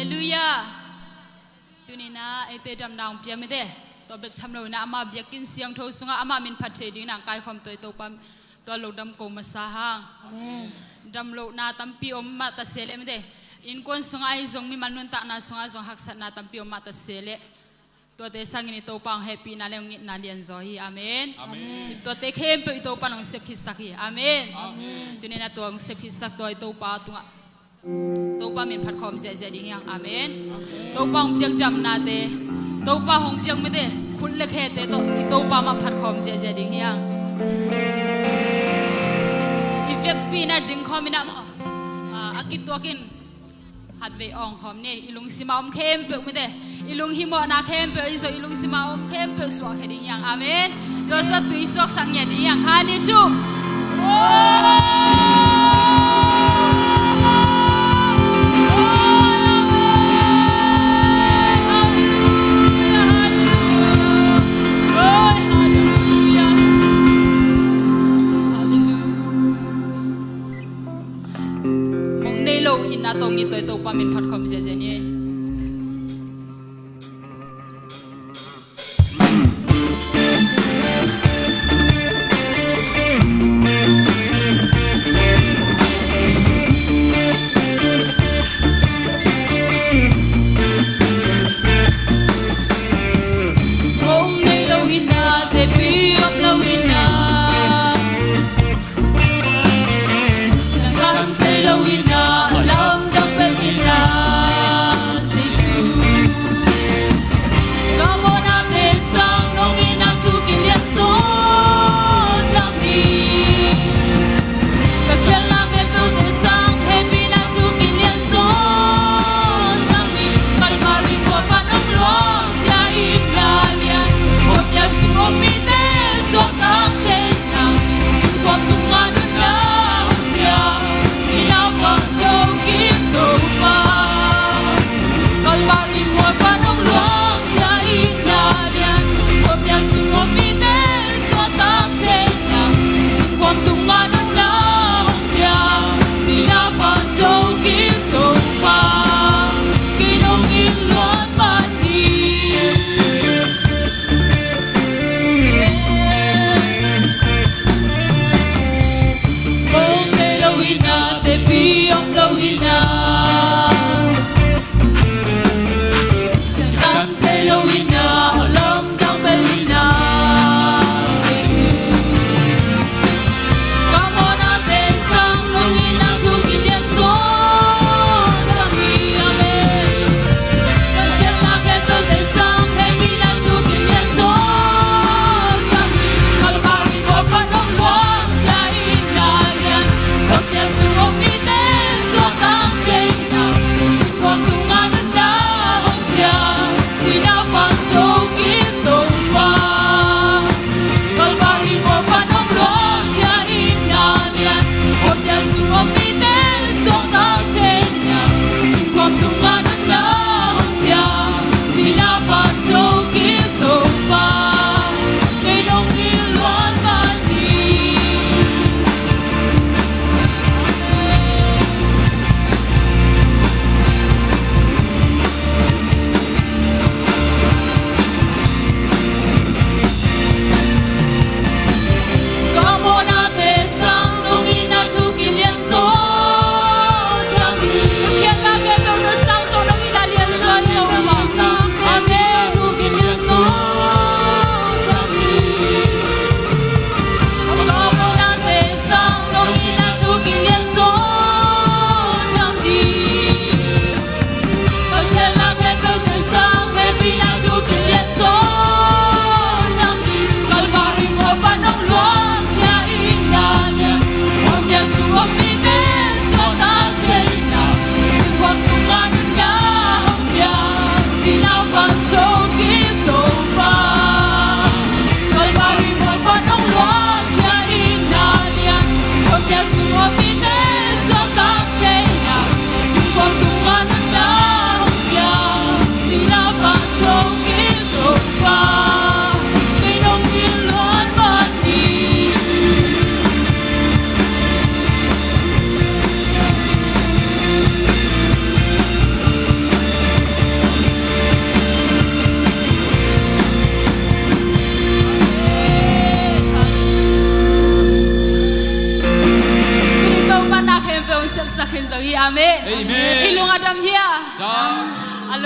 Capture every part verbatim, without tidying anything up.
Halleluiah. Tuni-in ah eite damna hong pia mite. Tua bek tham lo-in ah ama biakinn siangtho sungah ama min phat thei dingin ah kaikhawm tawh i Topa, tua lo dam ko masa hang. Amen. Damlohna tampi om mah ta se leh mite. Innkuan sungah ahi zong mimal nuntakna sungah zong haksatna tampi om mah ta se leh, tuate sangin i Topa hong hehpihna le hong itna lianzaw hi. Amen. Amen. Tuate khempeuh i Topa in hong sep khitsak hi. Amen. Amen. Tuni-in ah tua hong sep khitsak tua i Topa tungah Topa min phat khawm ziahziah ding hi hang. Amen. Amen. Topa hong piak damnate, Topa hong piak mite, khut le khete tawh i Topa mah phat khawm ziahziah ding hi hang. I vekpi-in ah ding khawm in ah maw, a, a kituakin khatvei awng khawm ni. I lungsim a om khempeuh mite, i lunghimawhna khempeuh, i zawh i lungsim a om khempeuh suahkhia ding hi hang. Amen. Tua sungah tui suaksak ngiat ding hi hang. Kha, nih, thum. Mong nei lo in a tawng i toi Topa min phat khawm ziahziah ni. Mong nei lo in a, tepi om lo in a, na kham thei lo in a, lamdang bek in a.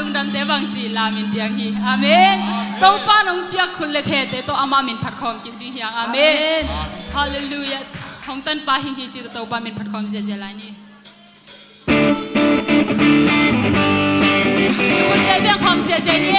Lungdamte bang ci lamin diang hi. Amen. Topa nong piak khut le khete tawh ama min phat khawm kik ding hi hang. Amen. Amen. Halleluiah. Hong tanpa hing hi ci tawh Topa min phat khawm ziazia lai ni. Khut le biang khawm ziazia ni.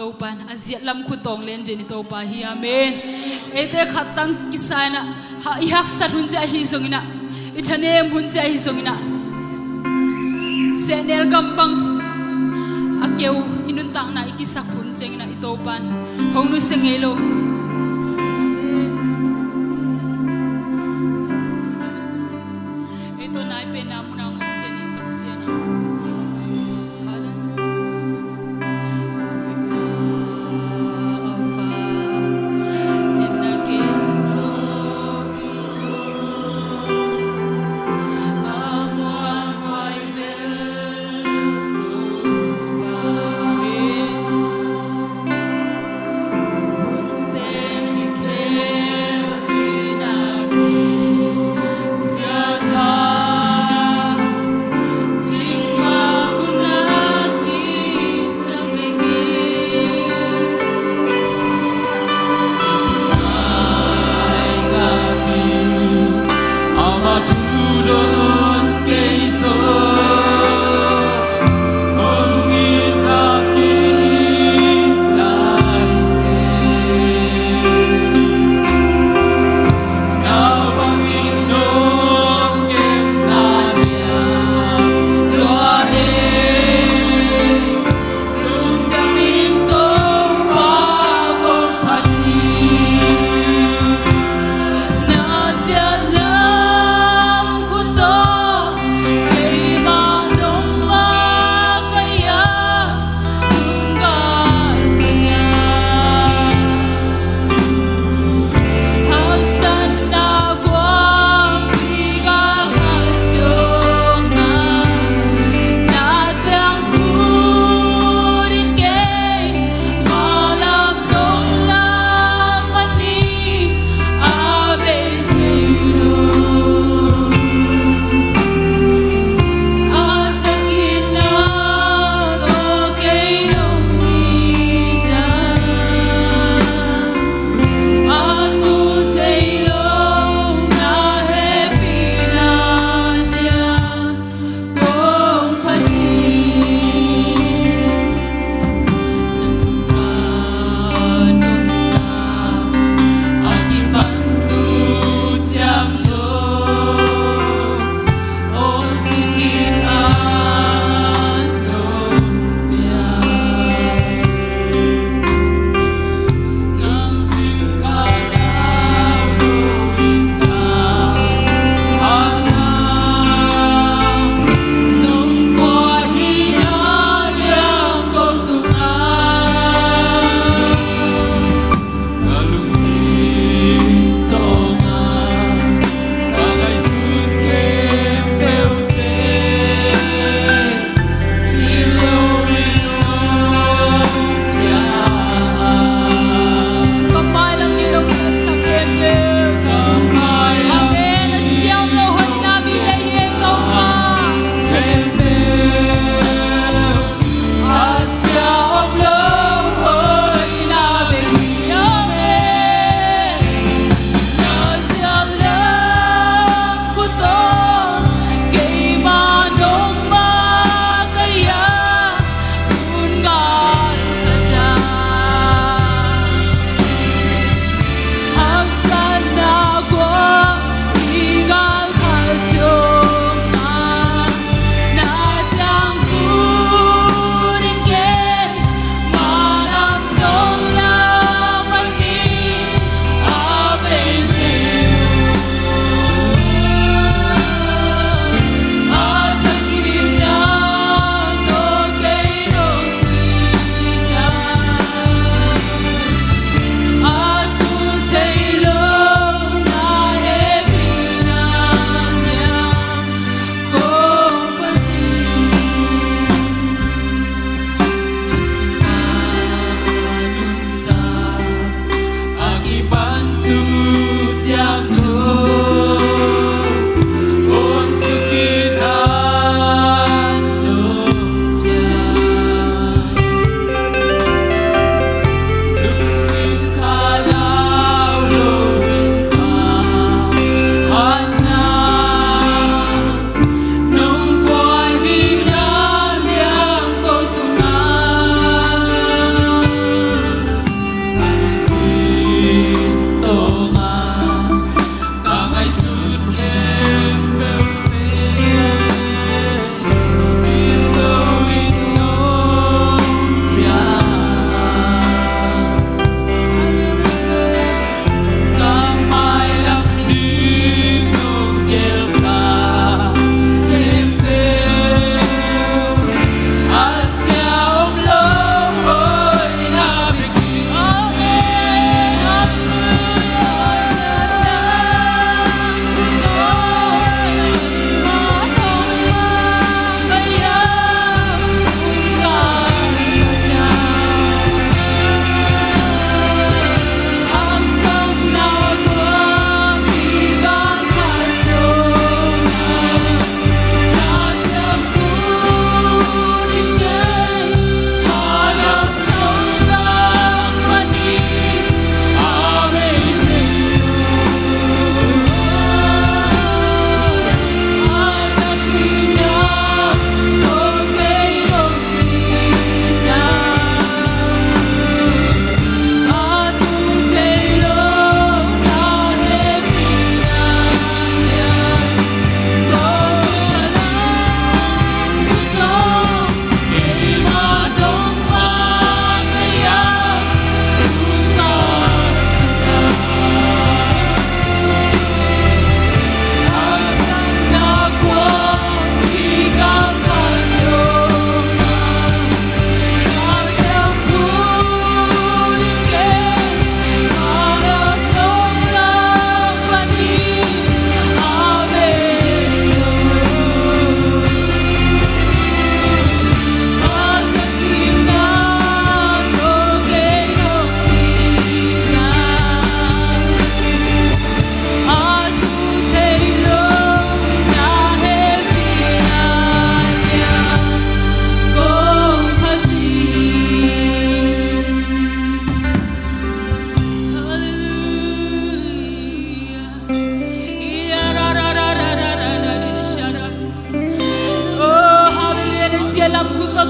Topan a ziat lam khut tawng len den i Topa hi. Amen. Eite khat tang kisa inah, ha, i haksat hun ciah ahi zonginah, i thanem hun ciah ahi zonginah, sehnel gam bang a keu i nuntakna i kisak hun cianginah i Topan hong nusia ngei lo. Ei tawh nai penna munah hong om den i Pasian.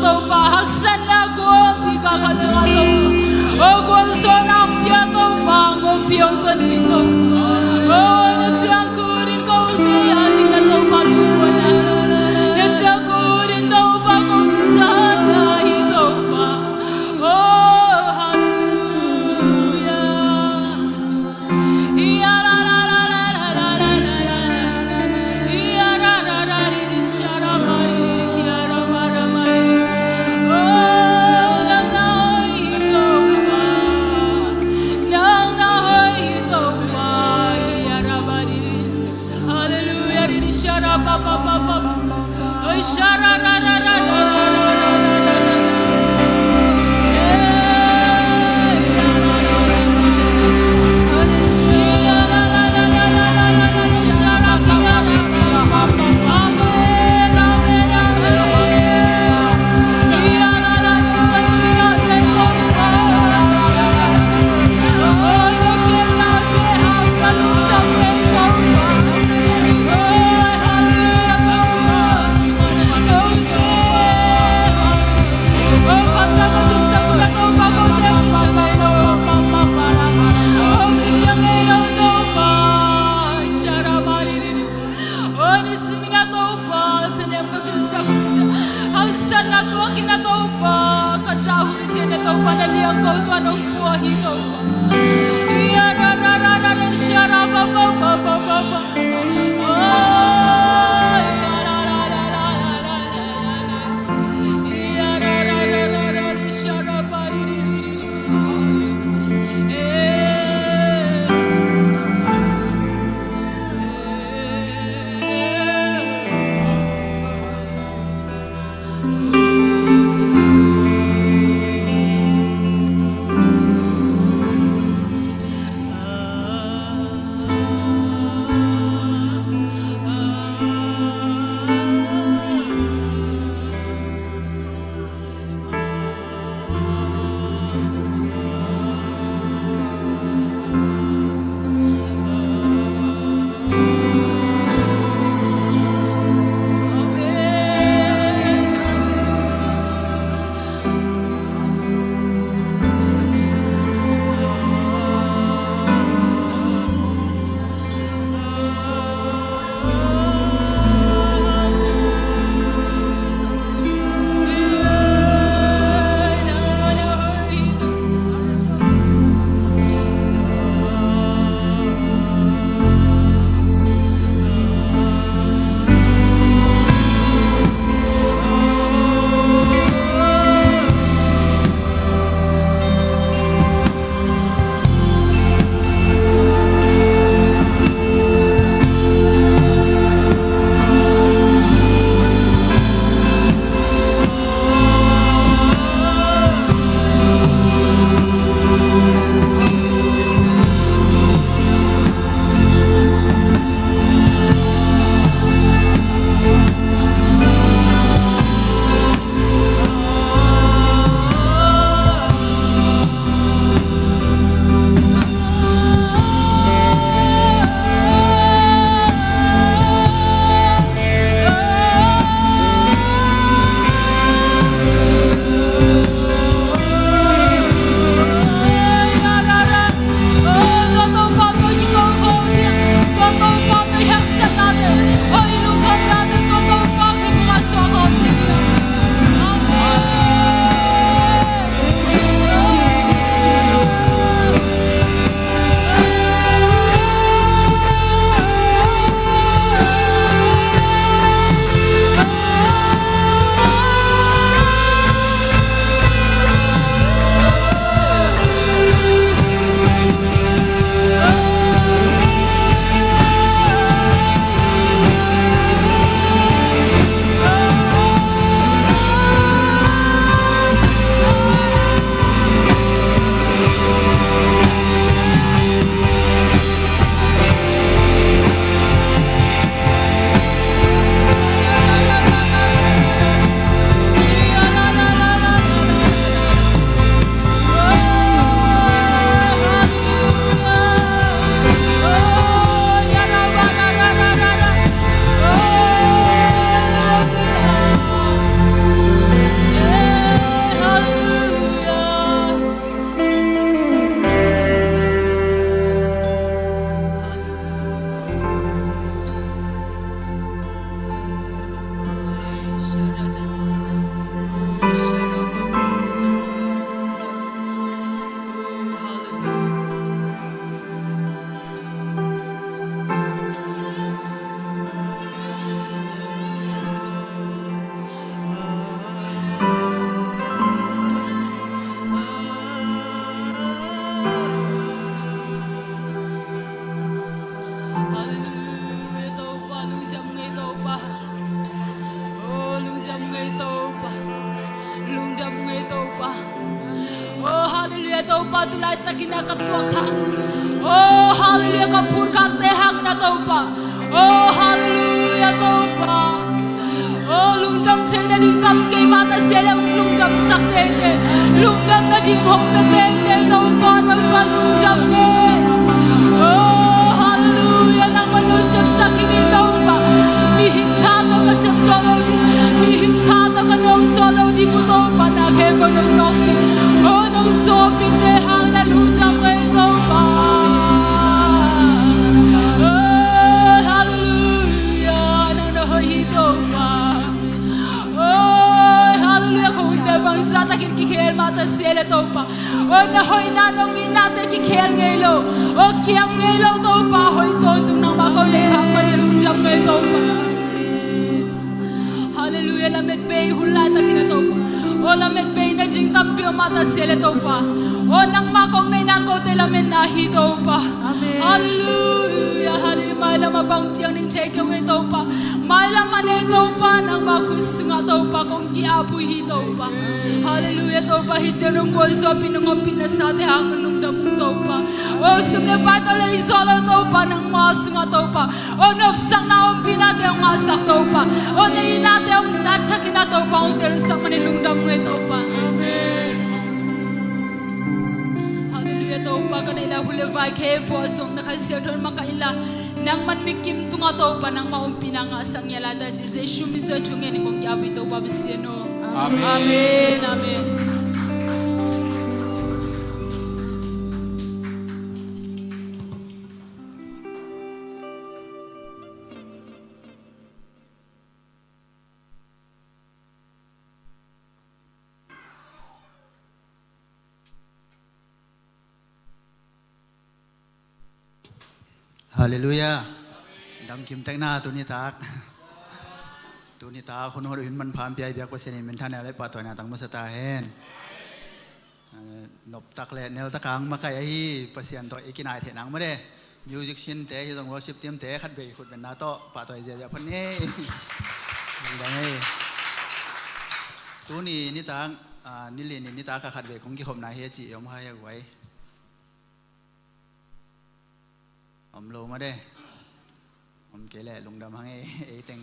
Topa, haksatna kong pia ka khat Topa. O, kong sawt a pia Topa, kong pia tonpih Topa. O, na ciang ko ding ko te a ding na Topa, mi kuan na. Na ciang ko ding Topa, ko te ciang na hi Topa. O, hallelujah. Hallelujah. Topa, tu laitakin a ka tuak hang, oh, hallelujah, ka phutkhakte hangin a Topa, oh, hallelujah, Topa. Oh, lungdam theihna ding tam kei mah ta sia leh, lungdamsak teitei, lungdamna ding hong pia teitei Topa, nang tuan lungdam ngei. Oh, hallelujah, nangmah nong sepsak hi ni Topa. Mihing tha tawh ka sep zo lo ding, mihing tha tawh ka nawk zo lo ding uh Topa, na khempeuh nong nawk ding, oh, nong sawpite hangin a lungdam ngei Topa. Oh, hallelujah, nang na hoih hi Topa. Oh, hallelujah, ka hunte bangzah takin kikhel mah ta sia leh Topa, oh, na hoihna nong itnate kikhel ngei lo, oh, kiam ngei lo Topa, hoih tawntung nangmah ko nei khak manin lungdam ngei Topa. Hallelujah, lametbei hun laitakin a Topa, oh, lametbei na ding tampi om mah ta sia leh Topa, oh, nangmah kong neihna kote lametna hi Topa. Amen. Hallelujah, hallelujah. Mailam a bang piang ding thei kei ung ei Topa, mailam a nei Topa, nangmah khut sungah Topa kong ki-ap uh hi Topa. Hallelujah, Topa, hih ciang nong gualzawhpih, nong ompihna sate hangin lungdam ung Topa. Oh, sum leh pai tawh lei zaw lo Topa, nangmah sungah Topa, oh, nopsakna ompihnate hong ngahsak Topa, oh, na itnate hong dathakin a Topa, hong telsak manin lungdam ngei Topa. Amen. Hallelujah, Topa, ka neih lai hun leh vai khempeuh ah zong na Kha Siangtho in makaih inla, nangman mikim tungah Topa, nangmah ompihna ngahsak ngiat lai ta, Jesu min suang thu ngen in kong ki-ap uh hi Topa Pasian aw. Amen. Amen, amen. Halleluiah. Damkim tek na tuni tak. Tuni tak hun hoih hun manpha hong pia i biak Pasian in minthanna leh pahtawina tang masa ta hen. Eh, noptak leh neltak hong makaih ahi Pasian tawh i kinai theih nang mah de. Musician te hi zong, worship team te khatvei khut beng na tawh pahtawi ziahziah phot ni. Dang ei. Tuni nitak, ah, nili ni nitak a khatvei kong kikhopna hi a ci i om kha hia guai? Om lo mah de. Om kei leh lungdam hang ei, ei teng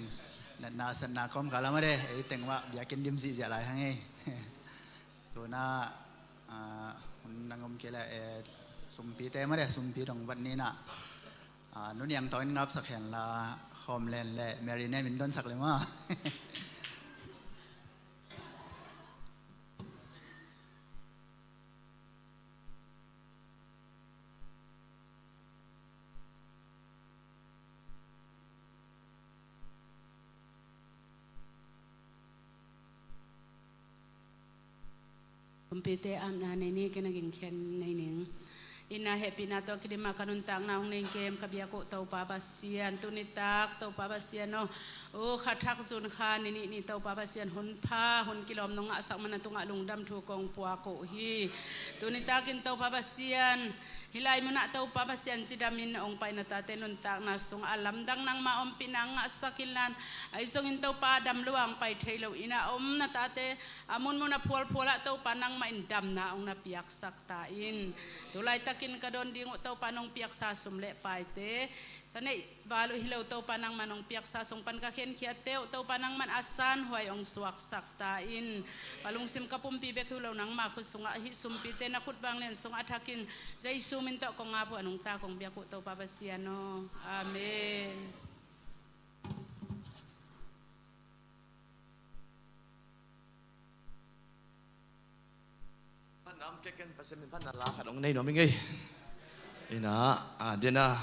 natna satna kawmkal ah mah de, ei teng mah biakinn dim zihziah lai hang ei. Tuna, ah, hun nang om kei leh, eh, sumpite mah de, sumpi dong vat ni na. Ah, Nu Niang Tawng in ngapsak hen la, Khawm Len leh Mary Nem in donsak le maw. Kumpite apna nei ni, kei na gingkhen nei ning. Ina hehpihna tawh kidim a ka nuntakna hong nei kem ka biak uh Topa Pasian, tuni tak Topa Pasian aw, u kha thak zun kha ni nih ni Topa Pasian hun pha hun kilawm nong ngahsak man a tungah lungdam thu kong puak uh hi. Tuni takin Topa Pasian, hih lai munah Topa Pasian cidamin hong paina tate nuntakna sungah a lamdang nangmah ompihna ngahsak inla, ahi zongin Topa dam lua hong pai thei lo ina om na tate a munmun a phualphualah Topa nangmah in damna hong na piaksak ta in. Tu laitakin ka don ding uh Topa nong piaksa sum leh paite, ka neih val uh hi lo Topa nangmah nong piaksa sung pan ka khenkhiatte uh Topa nangmah in a sanhuai hong suaksak ta in. Ka lungsim ka pumpi bek hi uh lo nangmah khut sungah hih sumpite na khut bang lian sungah a thakin Jesu min tawh kong ap uh a nungta kong biak uh Topa Pasian aw. Amen. Phatna om kei ken, Pasian min phatna la khat hong nei nuam ing ei. Ina, a, dena,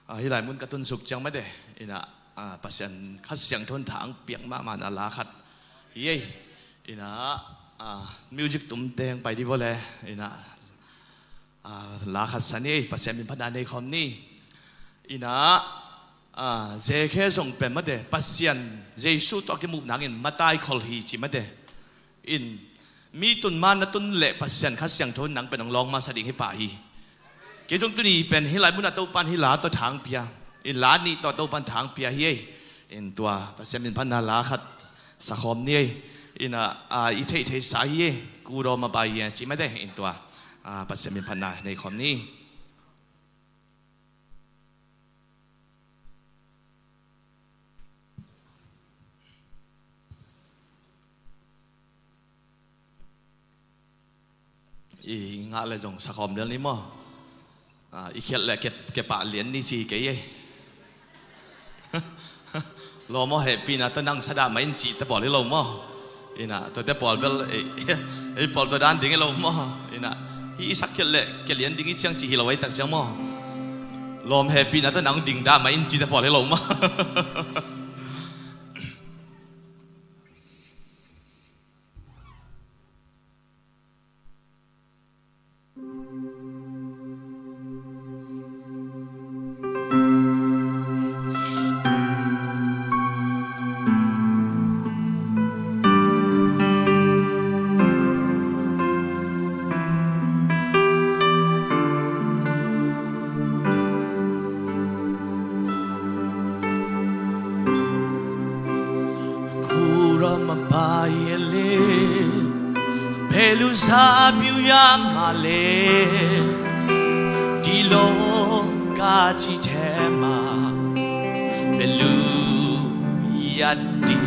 a, hih lai mun ka tunsuk ciang mah de. Ina, a, Pasian Kha Siangtho in thang piak mahmahna la khat hi ei. Ina, a, music tumte hong pai di vawle. Ina, a, la khat sa ni ei, Pasian min phatna nei khawm ni. Ina, a, Zekhe zong pen mah de, Pasian Jesu tawh a kimuh nangin matai khol hi ci mah de. In, mi tun ma na tun leh Pasian Kha Siangtho in nang pen hong lawng masa ding hi pah hi. Kei zong tuni pen hih lai munah Topa in hih la tawh thang pia. In la nih tawh Topa in thang pia hi ei. In tua, Pasian min phatna la khat sa khawm ni ei. Ina, a, i theihtheihsa hi ei. Kudaw mabai hi ei, ci mah de. In tua, Ah, Pasian min phatna nei khawm ni. I ngah le zong sa khawm lian ni maw? Ah, i khialh le ke, kepah lian ni ci kei ei. Lawm aw, hehpihna tawh nang sa dah mah in cihte pawl hi lo maw? Inah tuate pawl bel ei, ei pawl tua dan ding hi lo maw? Inah hih i sak khialh le ke lian ding hi ciang cih hi lo ei tak ciang maw? Lawm, hehpihna tawh nang ding dah mah in cihte pawl hi lo maw? Kura mapha yele, belu sa piu ya male, dilo ka ci thema, belu ya di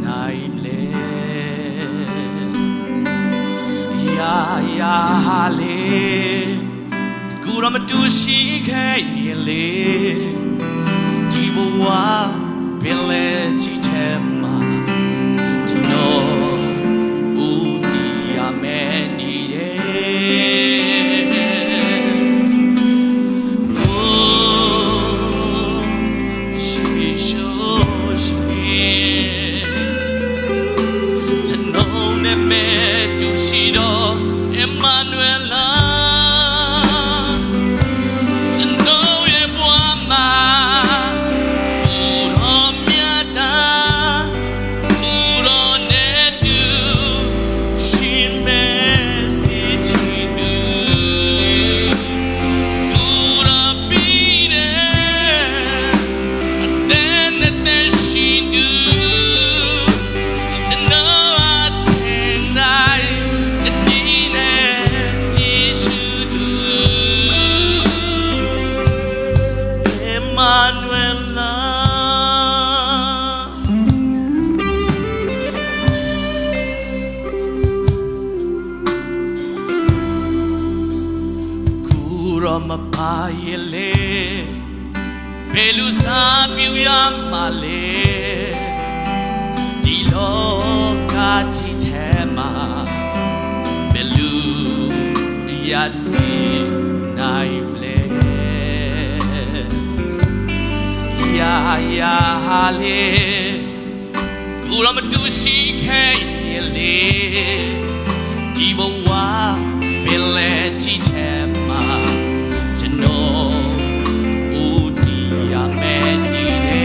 nai le, ya ya hale. Kura matu si khe yele, di bawa pele ci thema, tano u di a me ni de. Oh, si so si. Tano ne me tu si do Emmanuel. Emmanuel. Kura mapha yele, belu sa piu ya male, dilo ka ci thema, belu ya di nai le. Ya ya hale. Kura matu si khe yele, di bawa pele ci thema, tano u di a me ni de.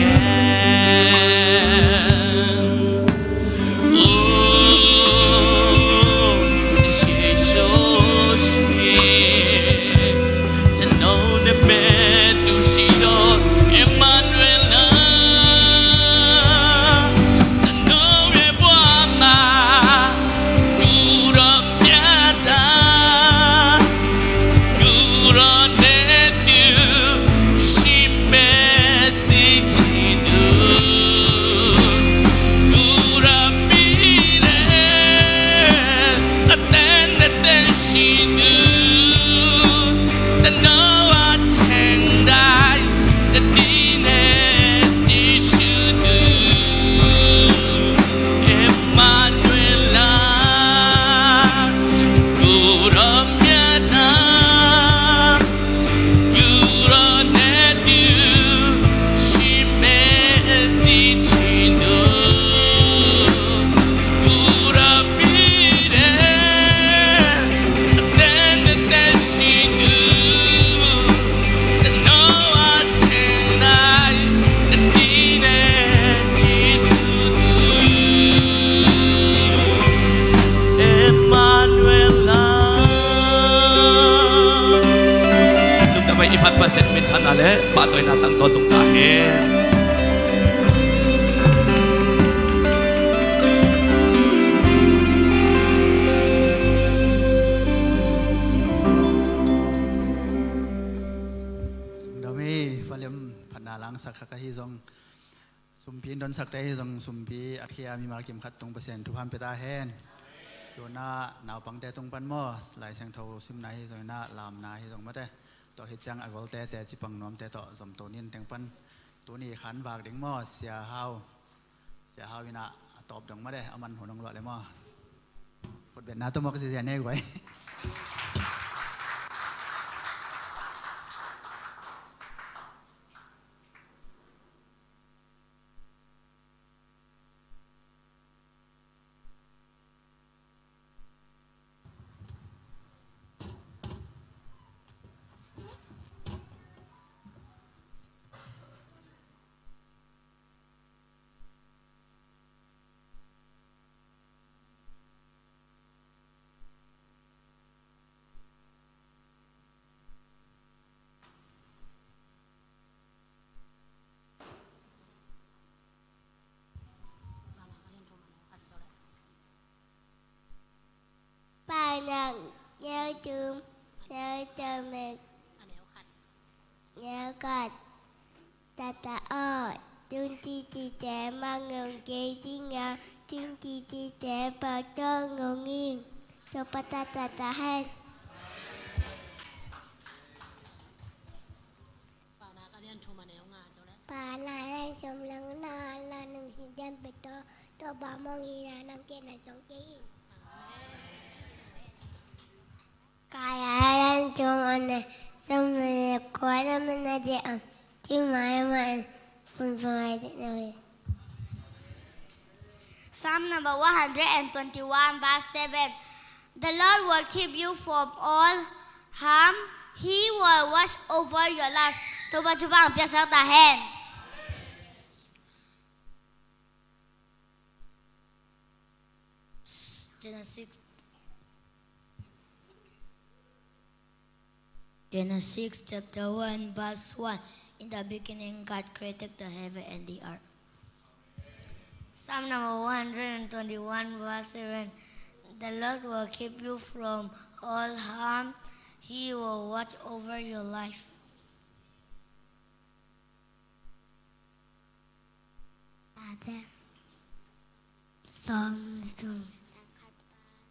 Emmanuel. Lungdam ei, i phat Pasian minthanna le pahtawina tang tawntung ta hen. sak kha ka hi zong, sumpi in donsakte hi zong, sumpi a khia mimal kim khat tung Pasian thupha pia ta hen. Tuna naupangte tung pan maw, Lai Siangtho simna hi zong, ina lamna hi zong mate, tua hi ciang a golte teci pang nuamte tawh zom to nin teng pan. Tuni khan vak ding maw, Sia Hau. Sia Hau ina a tawp dong mate, a man hun hong luah le maw. Khutbetna tawh maw ka zizia nei guai. Paunak neu thum, neu thum leh neu khat. Tata aw, tun titite mangngilh kei dinga, tun titite phattuam ngong ing. Topa tata ta hen. Paunak a lian thum, neu nga, na nung sin dian pe to, Topa mong ina nang ke na song ke ing. Kaya a lian thum, a neu sawm le kua, na min na de ang, ti mai mai, pun pun ai de na we. Psalm number one hundred and twenty-one, verse seven. The Lord will keep you from all harm. He will watch over your life. Topa thupha piaksak ta hen. Genesis, Genesis chapter one, verse one. In the beginning, God created the heaven and the earth. Psalm number one hundred and twenty-one, verse seven. The Lord will keep you from all harm. He will watch over your life. Tate. Sawm sung.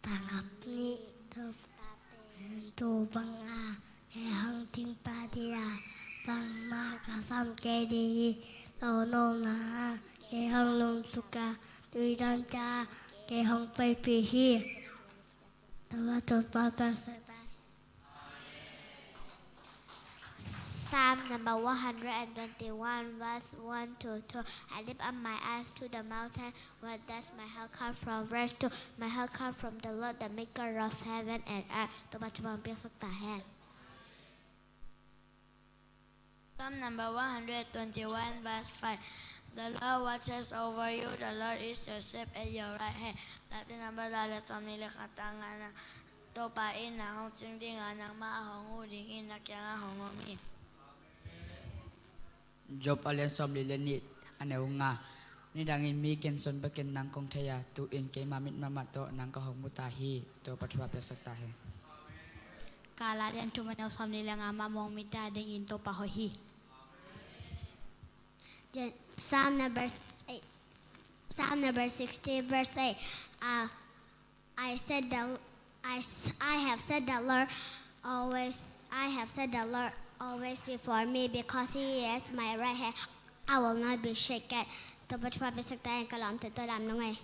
Tangkap ni. Topa pen. Topa nga. Kei hong ting pa dia. Bangmah ka sam kei ding hi. Lo no na. Kei hong lung suka. Tui dan ta. Kei hong pai pi hi. Topa, Topa, Topa. Psalm number one hundred and twenty-one, verse one to two. I lift up my eyes to the mountain. Where does my help come from? Verse two. My help come from the Lord, the maker of heaven and earth. Topa thupha piaksak ta hen. Psalm number one hundred twenty-one, verse five. The Lord watches over you. The Lord is your shepherd at your right hand. Late number za le sawmnih le khat, a ngana. Topa in nang hong cing ding a, nangmah a hong huh ding in na kiangah hong om hi. Job a lian sawmli le nih, a neu nga. Nidangin mi genson bekin nang kong thei a, tu-in keima mit mahmah tawh nang ka hong mu ta hi. Topa thupha piaksak ta hen. Kala a lian thum, a neu sawmli le nga. Mah mong mite adingin Topa hoih hi. Gen-, Psalm number s-, eight, Psalm number sixty, verse eight. Uh, I said the, I s-, I have said the Lord always, I have said the Lord always before me, because he is my right hand, I will not be shaken. Topa thupha piaksak ta hen, ka lawmte tawh lam nung ei.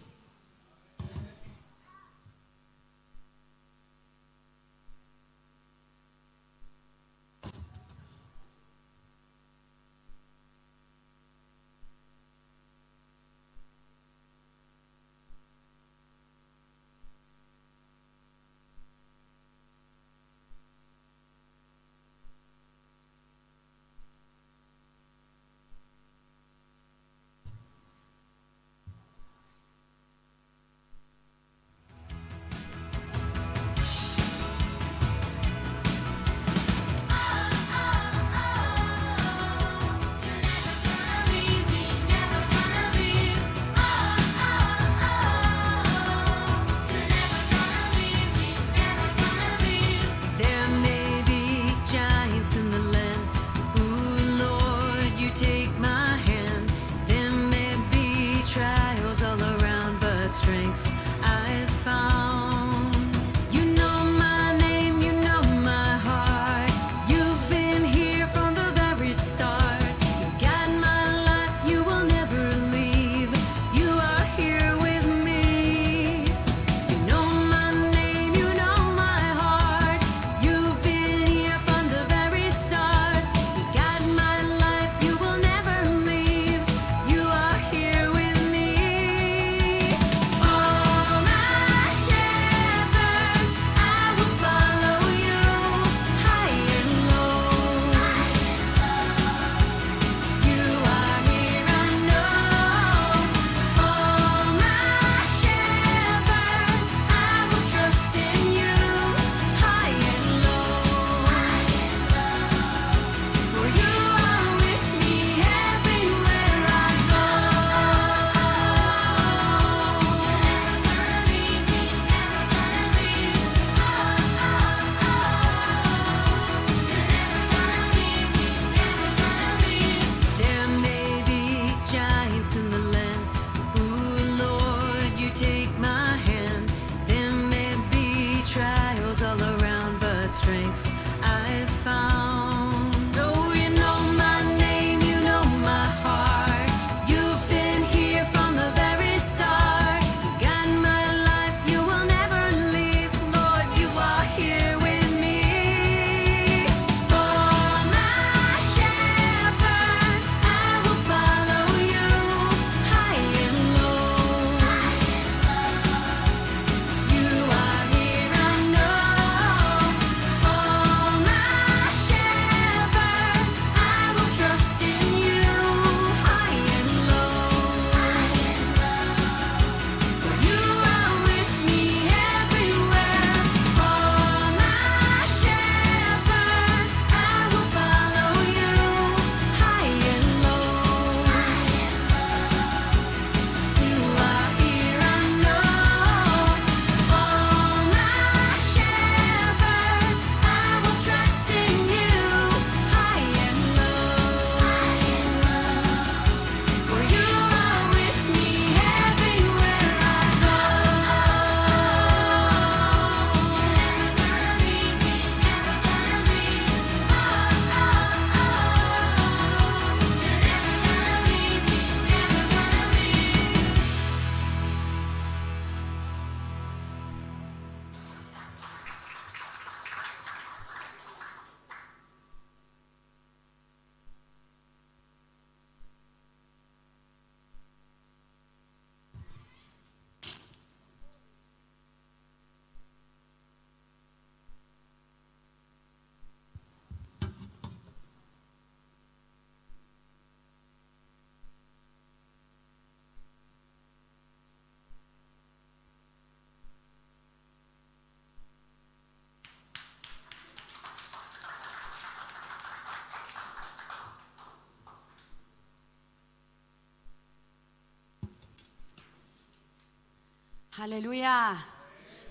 Halleluiah.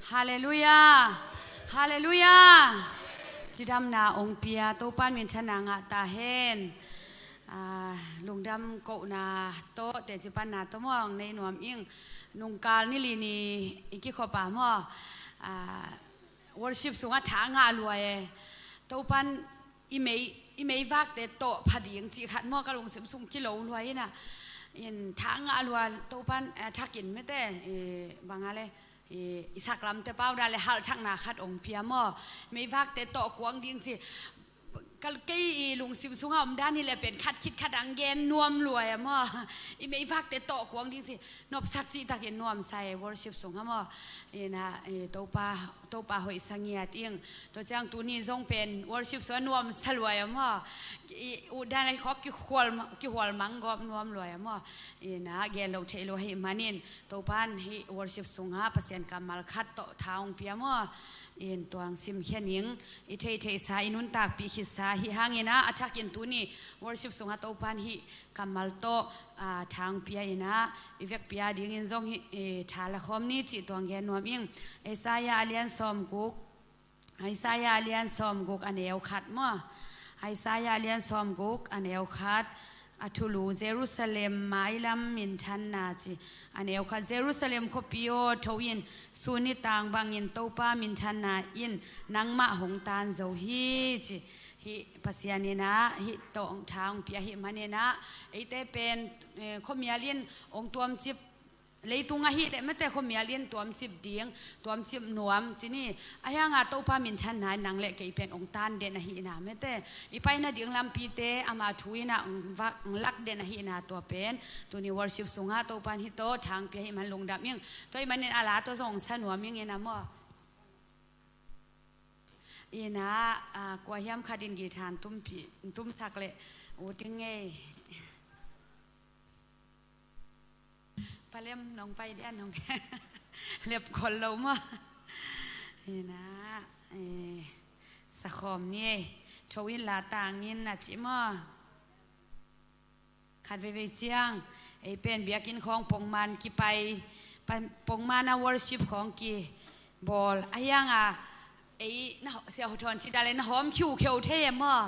Halleluiah. Halleluiah. Cidamna hong pia Topa minthanna ngah ta hen. Ah, lungdam kohna tawh teci panna tawh maw hong nei nuam ing. Nungkal ni li ni i kikhop a maw, ah, worship sungah tha ngah lua e. Topan i mei, i meivakte tawh pha ding cih khat maw ka lungsim sung kilo lua in ah, in tha ngah lua. Topan, eh, thakin mete, eh, bang a le, eh, i saklamte pau dan le halhthakna khat hong pia maw. Meivakte tawh kuang ding ci. Ka, kei i lungsim sungah om dan hi le pen khat khit khat ang gen nuam lua e maw. I meivakte tawh kuang ding ci. Nopsak cihtakin nuamsa e worship sungah maw. Ina, eh, Topa, Topa hoihsa ngiat ing. Tua ciang tuni zong pen worship sungah nuamsa lua e maw. I, u dan a i khawk kihual, kihual mang gawp nuam lua e maw. Ina, gen lo thei lo ahih manin Topan hih worship sungah Pasian kammal khat tawh tha hong pia maw. In tuang simkhia ning, i theihtheihsa, i nuntakpih khitsa hih hangin ah, a thakin tuni worship sungah Topan hih kammal tawh, ah, tha hong pia in ah, i vekpi a dingin zong hih, eh, tha la khawm ni cih tuang gen nuam ing. Isaiah a lian sawmguk, Isaiah a lian sawmguk a neu khat maw. Isaiah a lian sawmguk a neu khat, a thulu Jerusalem mailam minthanna ci. A neu khat, Jerusalem khuapi aw, tho in, sun nitang bangin Topa minthanna in nangmah hong tan zo hi ci. Hih Pasian in ah, hih tawh tha hong pia ahih manin ah, eite pen, eh, khuamial in hong tuamcip, leitung ahih leh mete khuamial in tuamcip ding, tuamcip nuam ci ni. Ahi hanga Topa minthanna in nang le kei pen hong tan den ahihna mete, i paina ding lampite ama thu in ah hong vak, hong lak den ahihna tua pen tuni worship sungah Topan hih tawh tha hong pia ahih man lungdam ing. Tua ahih manin a la tawh zong hong sa nuam ing in ah maw. Ina, ah, kua hiam khat in guitar hong tumpih, hong tumsak leh ut ing ei. Palem nong pai dia nong lep khol lo maw. Ina, eh, sa khawm ni ei. Tho in la tang in a ci maw. Khat veivei ciang ei pen biakinn khawng pongman kipai, pa-, pongman a worship khawng kibawl. Ahi hanga ei na, Sia Ho Thawn ci dan le na hawm khiukheu thei e maw.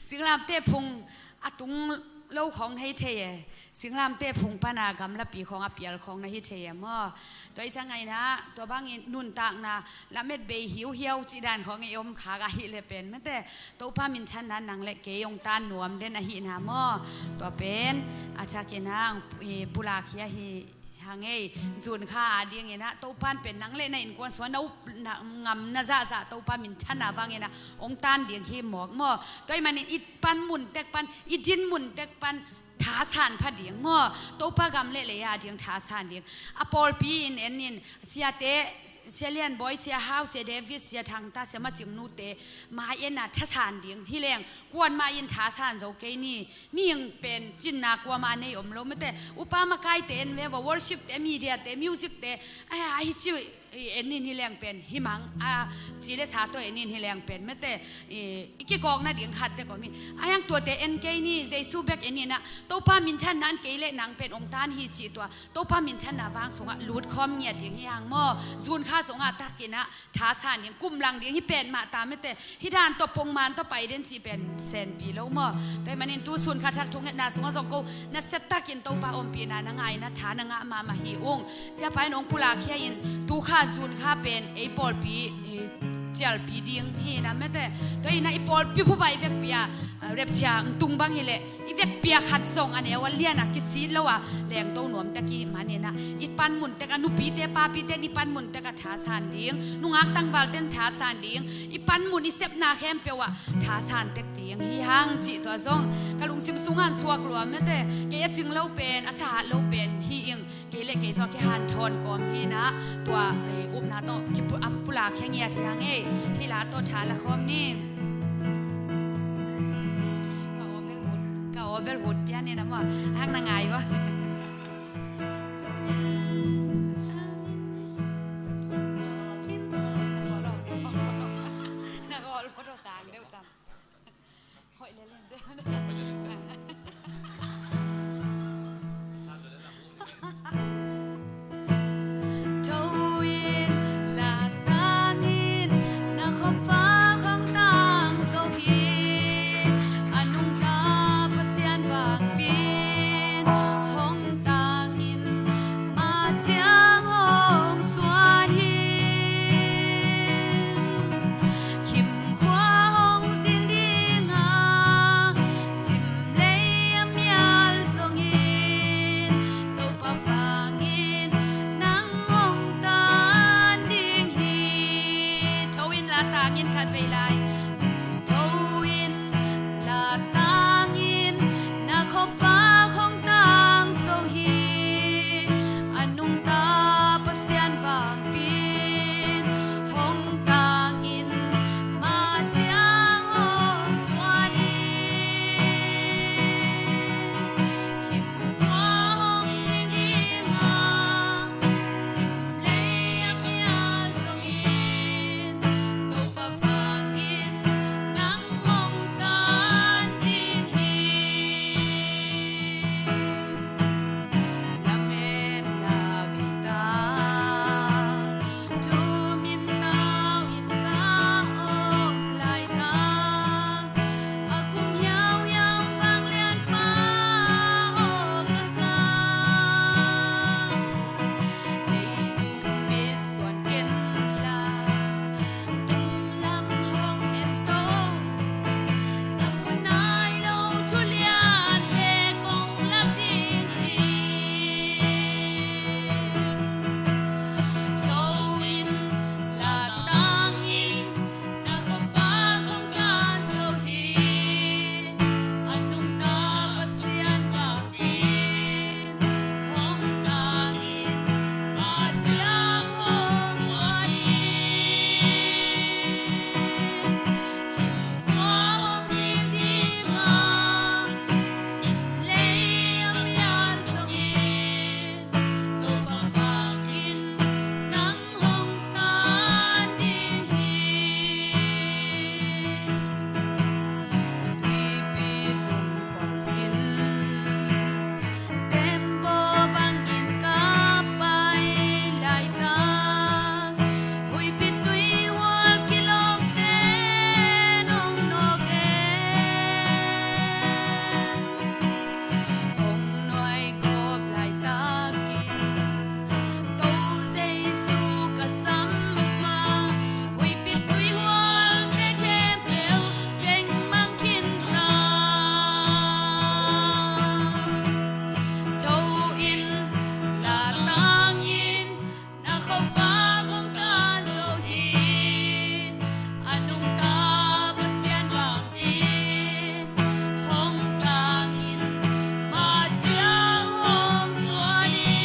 Singlamteh phung a tung lo khawng na hi thei e. Singlamteh phung pana gamlapi khawng a pial khawng na hi thei e maw. Tua i ciang ngaihna, tua bangin nuntakna lamet bei hiuhiau cih dan khawng i om khak ahih leh pen mete Topa minthanna nang le kei hong tan nuam den ahihna maw. Tua pen a thakin ah, i pulak hi ahi hang ei, June kha a dingin ah Topan pen nang le na innkuan sungah na up, na ngam na zahzah Topa minthanna vangin ah hong tan ding hi mawk maw. Tua ahih manin i panmun tek pan, i dinmun tek pan thasan pha ding maw. Topa gam le lei a ding thasan ding. A pawlpi in en in, siate, Sia Lian Bawi, Sia Hau, Sia David, Sia Thang Ta, Sia Ma Cing Nu te mai en a thasan ding hi leng, kuan mah in thasan zo kei ni. Mihing pen cinna kuamah a nei om lo mete. Upa makaite en ve vo, worship te, media te, music te, ai, ai, ci, i en in hi leng pen hi mang, a, ci le sa tawh en in hi leng pen mete, i, i kikawk nading khat tek om hi. Ahi hang tuate en kei ni, Jesu bek en in ah, Topa minthanna in kei le nang pen hong tan hi cih tua Topa minthanna vang sungah lut khawm ngiat ding hi hang maw. June kha sungah takin ah thasan ding, kum lang ding hi pen mah ta mete, hih dan tawh pongman tawh pai den cih pen senpi lo maw. Tua ahih manin tu sun kha thak thungetna sungah zong ko nasia takin Topa ompihna na ngah in ah tha na ngah mahmah hi ung. Siapa in hong pulak khia in, tu kha June kha pen ei pawlpi, eh, cialpi ding hi na mete. Tua in ah i pawlpi phuba i vekpi a, eh, rapture hong tung bang hi leh i vekpi a khat zong a neu a lian a kisit lo a lengto nuam tek i hih manin ah, i panmun tek a nupite papite in i panmun tek a thasan ding, nungak tangvalte in thasan ding, i panmun i sepna khempeuh ah thasan tek ding hi hang cih tua zong ka lungsim sungah suak lua mete. Kei a cing lo pen, a thahat lo pen hi ing. Kei le kei zong a kihanthawn kawm hi na, tua, eh, upna tawh kipu-, a pulak khia ngiat hi hang ei. Hih la tawh tha la khawm ni. Ka aw bel vut, ka aw bel vut pian ni na maw. Hang na ngai ua. Na gawl photo sang deuh tam. Hoih le len de. Latangin khat vei lai. Tho in, latangin, na khuavak hong tangso hi. A nungta Pasian vangbin hong tangin, ma ciang hong suan hi. Khimkhua hong sing ding a, sim lei a mial zongin, Topa vangin nang hong tan ding hi. Lametna beita, thu mintau in ka om laitak, a khum hiauhiau vanglianpa aw ka zang. Leitung misuan ken la, tung lam hong en to, na mu nai lo thu liante kong lak ding ci. Tho in, latangin, na khuavak hong tangso hi. A nungta Pasian vangbin hong tangin, ma ciang hong suan hi. Khimkhua hong sing ding a, sim lei a mial zongin, Topa vangin nang hong tan ding hi. Tuipi tung khuang sin, tembaw bangin ka pai laitak, huipi tuihual kilawmte nong nawk e. Hong nuai gawp laitakin, Topa Jesu ka sam a, huipi tuihualte khempeuh veng mang khin ta. Tho in, latangin, na khuavak hong tangso hi. A nungta Pasian vangbin hong tangin, ma ciang hong suan hi.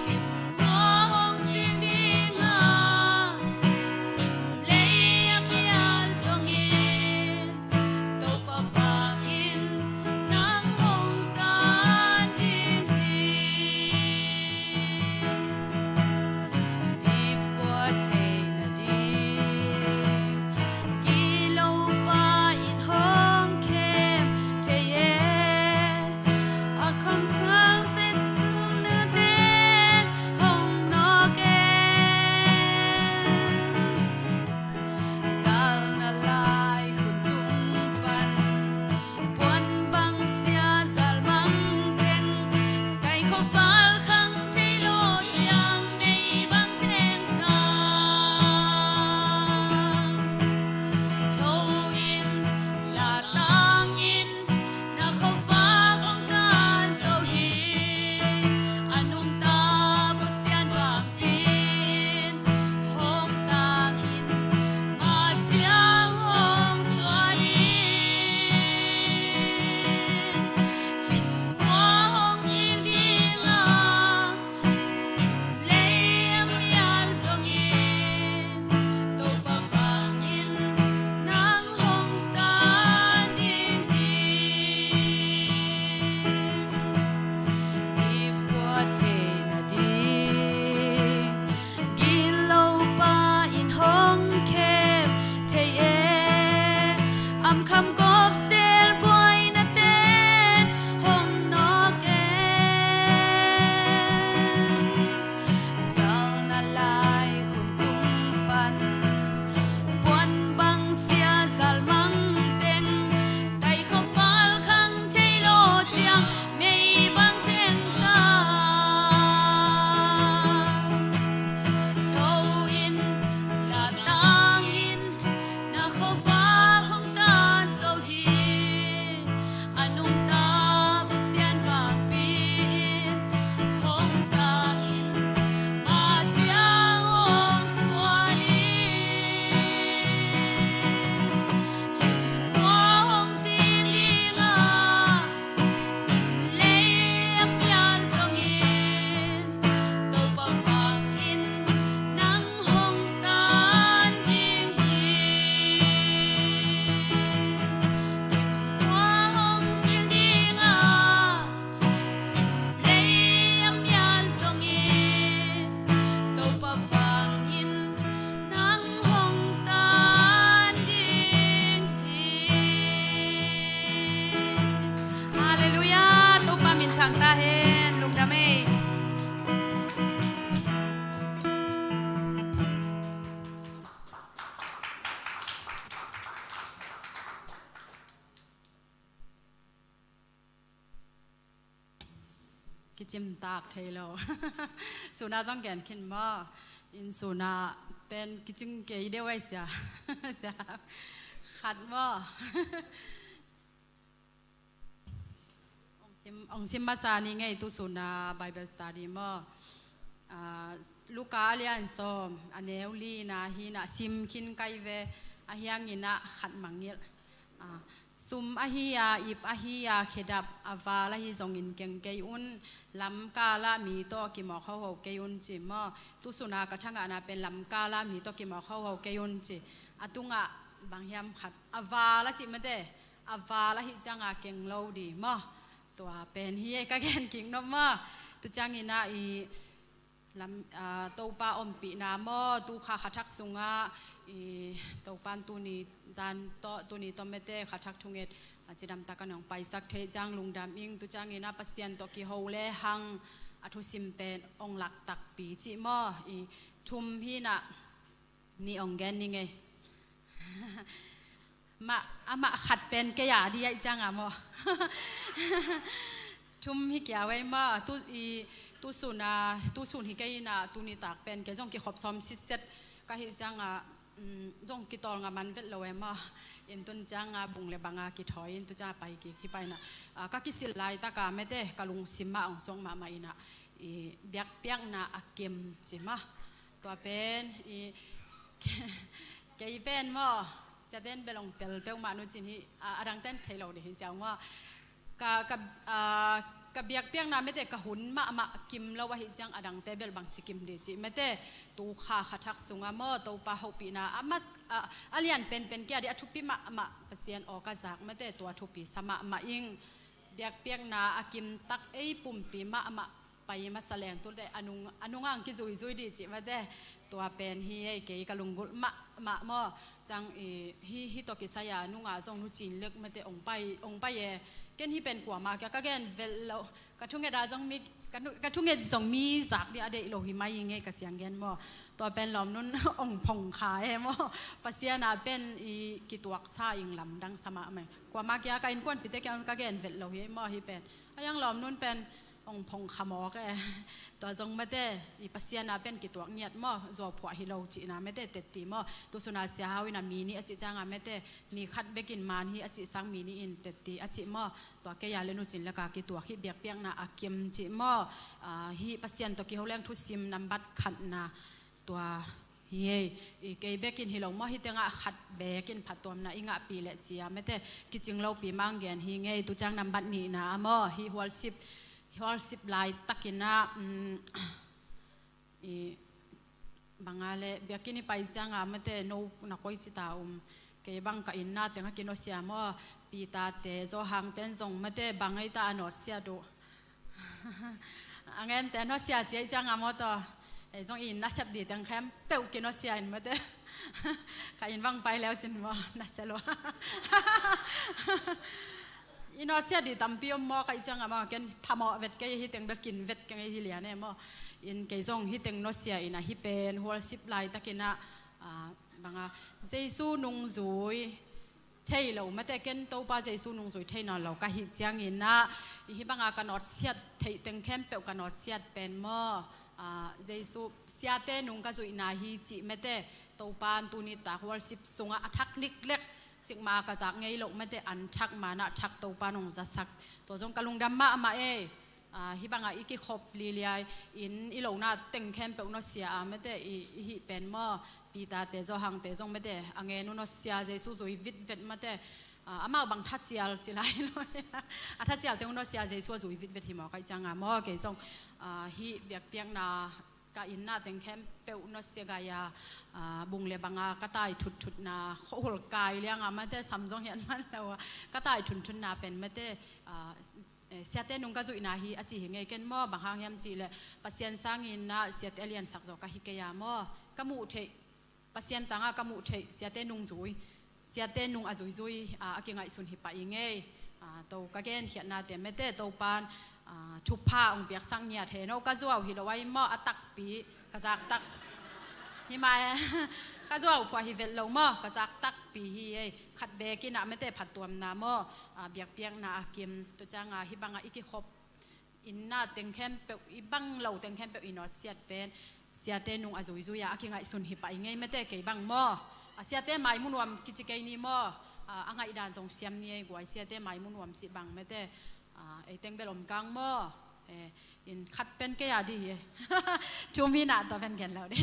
Khimkhua hong sing ding a, sim lei a mial zongin, Topa vangin nang hong tan ding hi. Cimtak thei lo. Suna zong gen khin maw? In suna pen kicing kei deuh ai sia. Sia. Khat maw? Ong sim, ong sim masa ni ngei tu suna Bible study maw? Ah, Luka a lian sawm, a neu li na hi na sim khin kai ve, a hiang ina khat mangngilh. Ah, sum ahi a, ip ahi a, khedap a val ahi zongin keng kei un, lamkala mi tawh kimawk hoho kei un ci maw? Tu suna ka thangahna pen lamkala mi tawh kimawk hoho kei un ci. A tungah bang hiam khat a val a ci mate, a val ahi cianga keng lo di maw? Tua pen hi ei ka gen kik nop maw? Tu ciangina i lam, ah, Topa ompihna maw, tu kha khathak sungah i Topan tuni zan tawh, tuni tawh mete khathak thunget a cidamtak a nong paisak theih ciang lungdam ing. Tu ciangina Pasian tawh kiho le hang a thusim pen ong lak takpi ci maw? I thum hina ni ong gen ni ngei. Mah, amah khat pen kei a di ai cianga maw? Thum hi kia wei maw? Tu i, tu suna, tu sun hi kei ina, tu nitak pen kei zong kikhop sawm sitset ka hi cianga, um, zong kitawlnga man vet lo e maw? In tun cianga bung le banga kithawi in tu cianga pai kik hi paina. Ah, ka kisil laitaka mete ka lungsim mah ong suak mahmah ina i biakpiakna a kim ci maw? Tua pen i kei pen maw, siaten bel ong tel peuhmah nu cin hi, a, a dangten thei lo dih hi siau maw? Ka, ka, a, ka biakpiakna mete ka hun mahmah kim lo ahi ciang a dangte bel bang ci kim dih cih mete tu kha khathak sunga maw Topa hopihna a mat, a, a lian penpen kia dih a thupi mahmah Pasian aw ka zak mete tua thupi sa mahmah ing. Biakpiakna a kim tak ei pumpi mahmah pai masa leng tulte a nung, a nungang kizuizui dih cih mate tua pen hi ei kei ka lunggulh mahmah maw? Ciang i hi, hi tawh kisai a nunga zong nu cin lek mate ong pai, ong pai e. Ken hi pen kuamah kia ka gen velh lo. Ka thunget a zong mi, ka nu, ka thunget zong mi zak dih a deih lo hi mai ing ei ka siang gen maw? Tua pen lawmnun ong phong kha e maw? Pasian a pen i kituaksa ing lamdang sa mahmah e. Kuamah kia ka innkuanpite kia ka gen velh lo hi ei maw hi pen? A iang lawmnun pen ong phong kha mawk e. Tua zong mate i Pasian a pen kituak ngiat maw, zuau phuah hi lo cihna mate tetti maw? Tu suna sia hau ina mi nih a cih cianga mate mi khat bekin man hi a cih sang mi nih in tetti a cih maw? Tua kei a le nu cin leka kituak hi biakpiakna a kim cih maw? Ah, hi Pasian tawh kiho leng thusim nambat khatna tua hi ei, i kei bekin hi lo maw, hi tengah khat bekin phattuamna i ngahpih leh cia mete kicing lopi mang gen hi ngei. Tu ciang nambat nihna a maw, hi hualsip, hualsip laitakin ah, um, i banga le biakinn i pai cianga mete no na koi cita um, kei bang ka inna tengah kinusia maw, Peter te Johan ten zong mete bang ei ta a nawtsia duh. A ngente nusia ciai cianga maw taw. Ei zong i nasep di teng khempeuh kinusia in mate. Ka inn bang pai leu cin maw nasia lua. I nusia di tampi om maw ka i cianga maw ken phamawh vet kei hi teng bel kin vet kei hi lian e maw. In kei zong hi teng nusia in a hi pen hualsip laitakin ah, ah, banga Jesu nungzui thei lo mate ken Topa Jesu nungzui thei nawn lo ka hih ciangin ah, i hi banga ka nawtsiat theih teng khempeuh ka nawtsiat pen maw, ah, Jesu siate nung ka zuihna hi cih mate Topa an tuni tak worship sungah a thak liklek cikma ka zak ngei loh mate an thak manah thak Topa nung zasak. Tua zong ka lungdam mahmah e. Ah, hi banga i kikhop liliai in i lona teng khempeuh nusia a mate i, i hih pen maw, Peter te Johan te zong mate a ngen uh nusia Jesu zui vitvet mate, ah, amau bang thacial ci lai lo. A thacial teng uh nusia Jesu a zui vitvet hi maw ka i cianga maw kei zong, ah, hih biakpiakna ka inna teng khempeuh nusia gai a, ah, bung le banga ka tai thutthutna khuahul kai lianga mate sam zong hian man lo a ka tai thutthutna pen mate, ah, eh, siate nung ka zuihna hi a ci hi ngei ken maw bang hang hiam cih leh Pasian sangin ah siate a liansak zaw ka hi kei a maw ka muh theih Pasian tanga ka muh theih siate nung zui siate nung a zuizui a, a kingaihsun hi pah i ngei. Ah, to ka genkhiatnate mete Topan, ah, thupha ong piaksak ngiat he no ka zuau hi lo ai maw a takpi ka zaktak hi mah e. Ka zuau phuah hi vet lo maw ka zaktakpi hi ei. Khat bekin ah mete phattuamna maw, ah, biakpiakna a kim tu cianga hi banga i kikhop Inn na teng khempeuh, i bang lo teng khempeuh i nawtsiat pen siate nung a zuizui a, a kingaihsun hi pah i ngei mete, kei bang maw. A siate maimu nuam kici kei ni maw. A, a ngaihdan zong siam ni ei guai, siate maimu nuam cih bang mete. A, ei teng bel om kang maw. E, in khat pen kei a di hi. Thum hi na, tua pen gen lo di.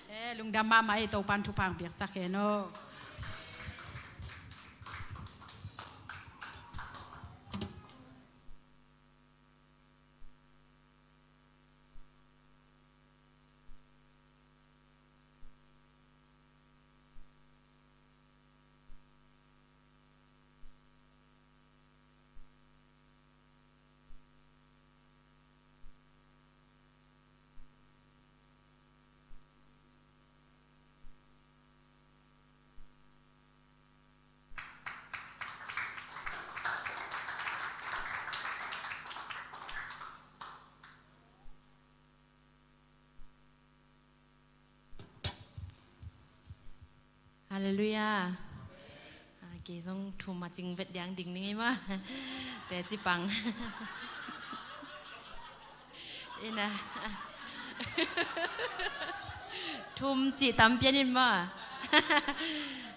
E, lungdam mahmah ei, Topan thupha piaksak hen aw. Halleluiah. A, kei zong thum a cing vet diang ding ning ei maw. Teci pang. Ina. Thum cih tam pian in maw.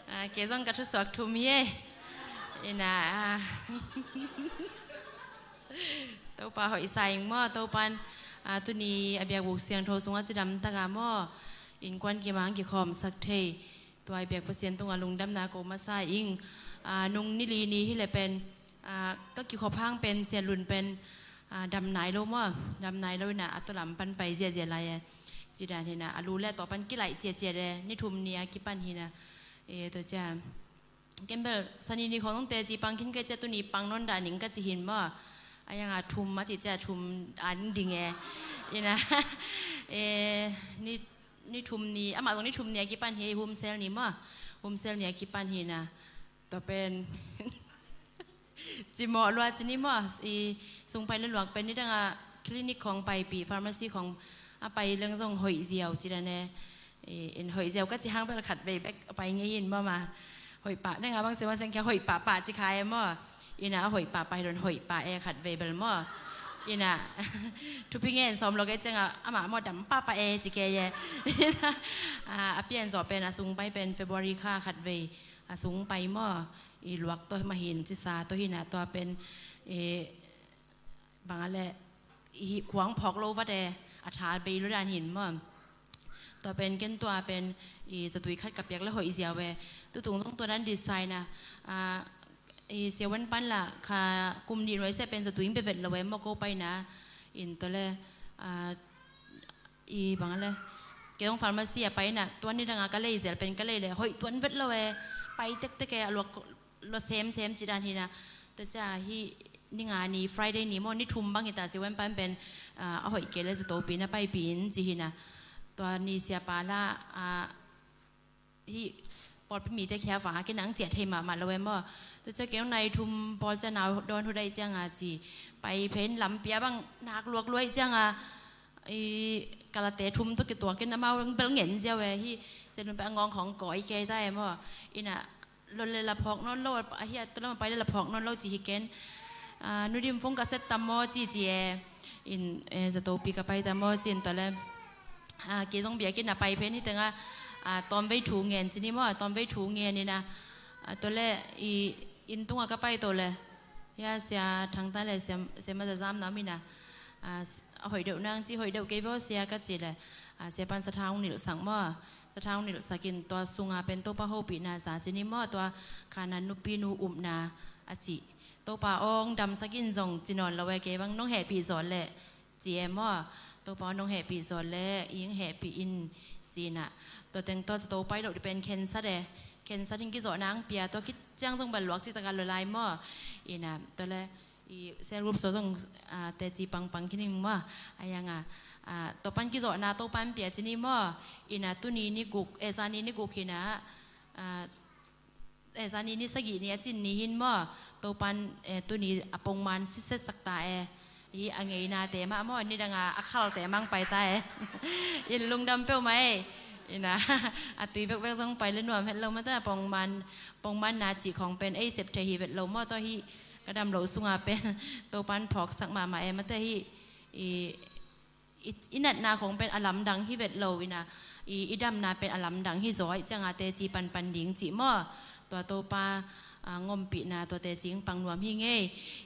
A, kei zong ka thusuak thum hi ei. Ina. Topa hoihsa ing maw, Topan, a, tuni a biakbuk siangtho sungah cidam taka maw, innkuan kimang kikhawmsak thei. Tua i biak Pasian tungah lungdamna ko masa ing, a, nung ni li ni hi le pen, a, ka kikhop hang pen, Sia Lun pen, a, dam nai lo maw, dam nai lo ina a tua lam pan pai ziazia lai e. Cidan hina, a lu le tua pan kilaih ciacia le, ni thum ni a kipan hina. E, tua cia. Ken bel sani ni khong nong teci pang khin kei cia, tuni pang nawn dah ning ka ci hin maw. A yang a thum a ci cia, thum a ning ding e. Ina, e, ni, ni thum ni, amah zong ni thum ni a kipan hi, Hum Cell ni maw. Hum Cell ni a kipan hina. Tua pen. Cimawh lua ci ni maw, i sung pai le luak pen nidang a clinic khong paipih, pharmacy khong a pai leng zong hoih ziau ci dan e. I, in hoih ziau ka ci hang bel khat vei bek a pai ngei in maw ma. Hoih pah, nidang a bang siama seng kia hoih pah pah ci kha e maw. Ina a hoih pah pai lon hoih pah e khat vei bel maw. Ina thupi ngen sawm lo ke ciang a, amah maw dam pah pah e ci ke e. Ina, a, a pian zawh pen a sung pai pen February kha khat vei. A sung pai maw, i luak tawh mah hin, cisa tawh hin a tua pen, i, bang a le, i khuang phawk lo vat e, a tha bei lo dan hin maw. Tua pen ken tua pen, i zatui khat ka piak le hoih ziau e. Tutung zong tua dan design a, a, i siawan pan la kha kum nih nuai sia pen zatui in pe vet lo e maw ko paina. In tua le, a, i bang a le, kei zong pharmacy a paina, tuan nidang a ka lei zel pen ka lei le hoih tuan vet lo e, pai tektek e, a luak lo semsem ci dan hina. Tua cia hi ni nga ni Friday ni maw, ni thum bang hita siawan pan pen, a, a hoih kei le zatopi na paipih in ci hina. Tua ni siapa la, a, hi pawlpi mite khia vang a kinang ciah thei mahmah lo e maw. Tua cia kei nai thum pawl cia nau dawn hu dai ciang a ci. Pai phen lampi a bang nak luak luai ciang a, i kalate thum tawh kituak in amau bel ngen ziau e hi. Cia nun pai a ngawng khong kawi kei ta e maw. Ina lon le la phawk nawn lo, a hi a tua lam a pai le la phawk nawn lo ci hi ken. A, Nu Dim Fung ka set tam maw ci ci e. In, e, zatopi ka pai tam maw ci in tua le. A, kei zong biakinn a pai phen hi teng a, a, tawmvei thu ngen ci ni maw, tawmvei thu ngen ina. A, tua le i inn tungah ka pai to le. Hia sia thangta le sia, sia ma zazam na mina. A, s-, a hoih deuh nang ci, hoih deuh kei vo sia ka ci le. A, sia pan sathau nilh sak maw. Sathau nilh sak in tua sunga pen Topa hopihna za ci ni maw, tua khana nupi nu upna a ci. Topa ong damsak in zong ci nawn lo e, kei bang nong hehpih zawh leh ci e maw. Topa ong nong hehpih zawh leh ing hehpih in ci na. Tua teng tua zato pai loh di pen khensat e. Khensat in kizawh nang pia tua khit ciang zong bal luak ci taka lo lai maw. Ina tua le i cell group so zong, a, teci pangpang khin ing maw. A yang a, a, Topan kizawhna Topan pia ci ni maw. Ina tuni ni guk, e, zani ni guk hina, a, e, zani ni sagih ni a cin ni hin maw. Topan, e, tuni a pongman siset sak ta e. I a ngeina te mah maw, nidang a a khal te mang pai ta e. In lungdam peuh mah e. Ina a tui bekbek zong pai le nuam het lo mah ta, pongman, pongman na cih khong pen ei sep thei hi vet lo maw, tua hi Ka dam loh sungah pen Topan phawksak mahmah e, mate hi. I, i, i natna khong pen a lamdang hi vet lo ina, i, i damna pen a lamdang hi zaw ih cianga teci panpan ding cih maw? Tua Topa, a, ngompihna tua teci pang nuam hi ngei.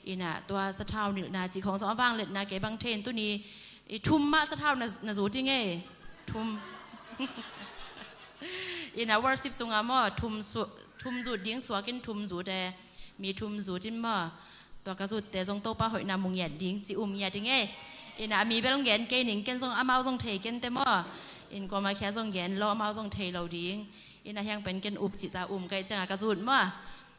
Ina tua sathau nilhna cih khong zong a vangletna kei bang thei in tuni i thum mah sathau na, na zut hi ngei. Thum. Ina worship sungah maw, thum su-, thum zut ding suak in thum zut e. Mi thum zut in maw. Tua ka zutte zong Topa hoihna mu ngiat ding ci um ngiat ding e. Ina a mi bel gen kei ning, ken zong amau zong thei kente maw. In kuama khia zong gen lo, amau zong thei lo ding. Ina hiang pen ken up cih ta um ka ih cianga ka zut maw.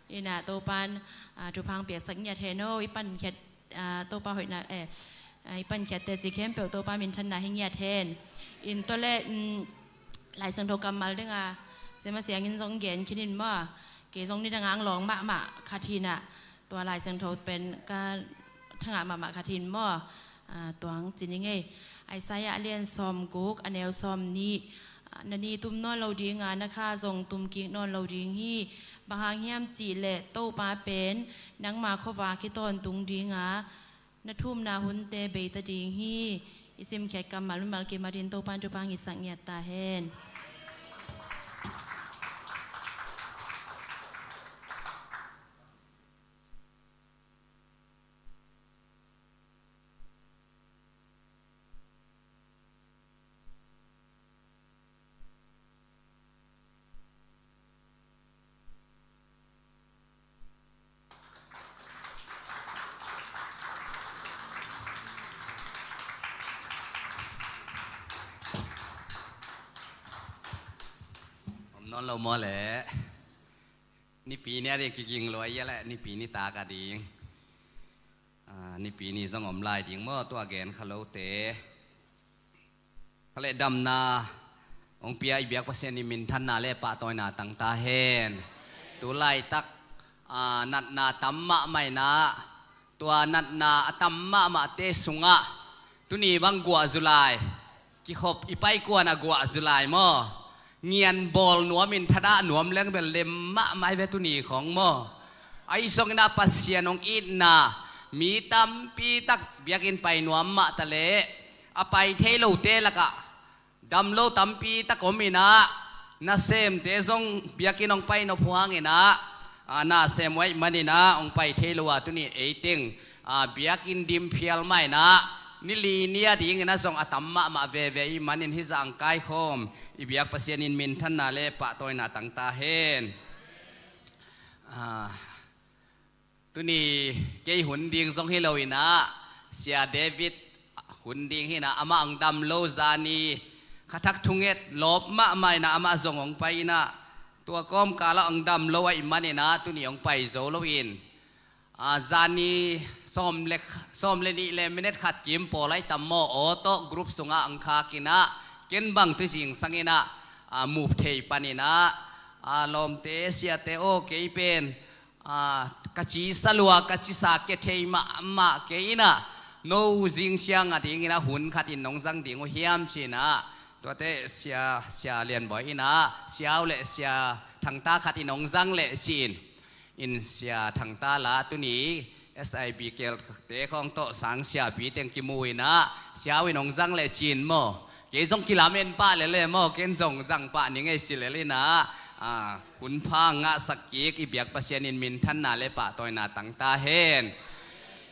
Ina Topan, a, thupha piaksak ngiat hen aw, i pankhiat, a, Topa hoihna, eh, a, i pankhiatte ci khempeuh Topa minthanna hi ngiat hen. In tua le, mm, Lai Siangtho kammal dinga, Sema Siangin zong gen khin in maw. Kei zong nidanga ang lawng mahmah khat hi ina, tua Lai Siangtho pen ka thangah mahmah khat hi in maw. A, tuang ci ni ngei. Isaiah a lian sawmguk, a neu sawmnih. A, na ni tum nawn lo dinga, na kha zong tum kik nawn lo ding hi. Bang hang hiam cih leh Topa pen nangma khuavak hi tawntung dinga, na thumna hunte beita ding hi. I simkhiat kammal mimal kimat in Topan thupha ngiatsak ngiat ta hen. Om nawn lo maw leh? Nipi ni a ding kiging lua ia leh, nipi nitak a ding. A, nipi ni zong om lai ding maw, tua gen kha lote. Kha leh damna hong pia i biak Pasian in minthanna le pahtawina tang ta hen. Tu laitak, a, natna tam mahmah ina, tua natna a tam mahmahte sungah tuni bang guah zulai kikhop i paikuan a guah zulai maw? Ngian bawl nuamin thadah nuam leng bel lem mahmah hi ve tuni khong maw? Ahi zongin ah Pasian hong itna mi tampi tak biakinn pai nuam mah ta leh, a pai thei lote lakah dam lo tampi tak om ina, nasemte zong biakinn hong pai nop huang ina, a, nasem uh ahih man ina hong pai thei lo a, tuni eiteng, a, biakinn dim phial mah ina, ni li ni a ding ina zong a tam mahmah veve ahih manin hih zah hong kaikhawm i biak Pasian in minthanna le pahtawina tang ta hen. A, tuni kei hun ding zong hi lo ina, Sia David hun ding hi ina, amah hong dam lo, zani kha thak thunget lawp mahmah ina amah zong hong pai ina, tua kawmkal ah hong dam lo ahih man ina tuni hong pai zo lo in, a, zani sawm le, sawm le nih le minute khat kim pawl ahi tam maw, auto group sungah hong khak ina, ken bang tu zingsang ina, a, mup thei pan ina, a, lawmte siate aw, kei pen, a, ka ci sa lua, ka ci sa ke thei mahmah kei ina, no zing siang a ding ina hun khat in nong zang ding uh hiam ci ina, tuate Sia, Sia Lian Bawi ina, Sia uh le Sia Thangta khat in nong zang le ci in. In Sia Thangta la tuni S I B kelte khawng tawh sang siapi teng kimu ina, Sia uh in nong zang le ci in maw? Kei zong kilamen pah lel e maw, ken zong zang pah ning ei ci lel ina, a, hun pha ngahsak kik i biak Pasian in minthanna le pahtawina tang ta hen.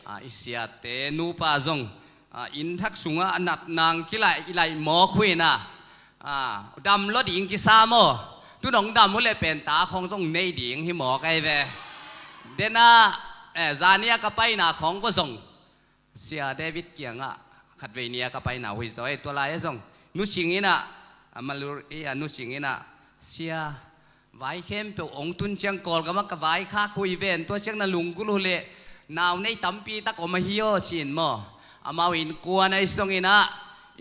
A, i siate nupa zong, a, inn thak sungah a natna hong kilaih, i laih mawk uh ina, a, dam lo ding kisa maw? Tu nong dam uh leh pen ta khawng zong nei ding hi mawk ahi ve. Dena, eh, zani a ka paina khawng kua zong Sia David kiangah khatvei ni a ka paina uh hi zaw e, tua lai-ah zong Nu Cing ina, a Malur i a Nu Cing ina, Sia, vai khempeuh hong tun ciang Kawlgam ah ka vaikhak uh hi ven, tua ciang na lunggulh uh leh nau nei tampi tak om ahi aw ci in maw? Amau innkuan ahi zong ina,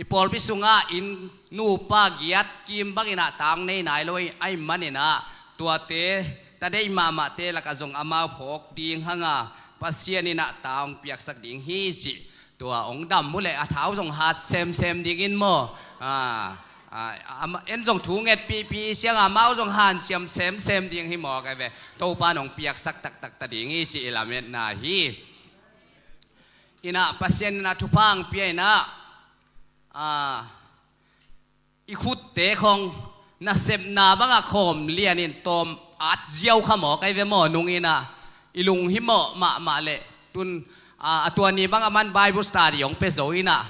i pawlpi sungah inn nupa giat kim bang ina ta hong nei nai lo ahih man ina, tuate ta deih mahmahte lakah zong amau phawk ding hanga Pasian ina ta hong piaksak ding hi cih. Tua hong dam uh leh a thau zong hat semsem dingin maw? A, Ah, ama, en zong thu ngetpihpih i ciang amau zong hanciam semsem ding hi mawk ai ve. Topa nong piaksak taktak ta ding hi ci i lametna hi. Inah Pasian inah thupha ang pia inah, ah, i khutte khong nasepna bangah khawm lianin tawm at ziau kha mawk ai ve maw nung inah. I lunghimawh mahmah leh tun, ah, a tua ni bang aman Bible study hong pia zo inah.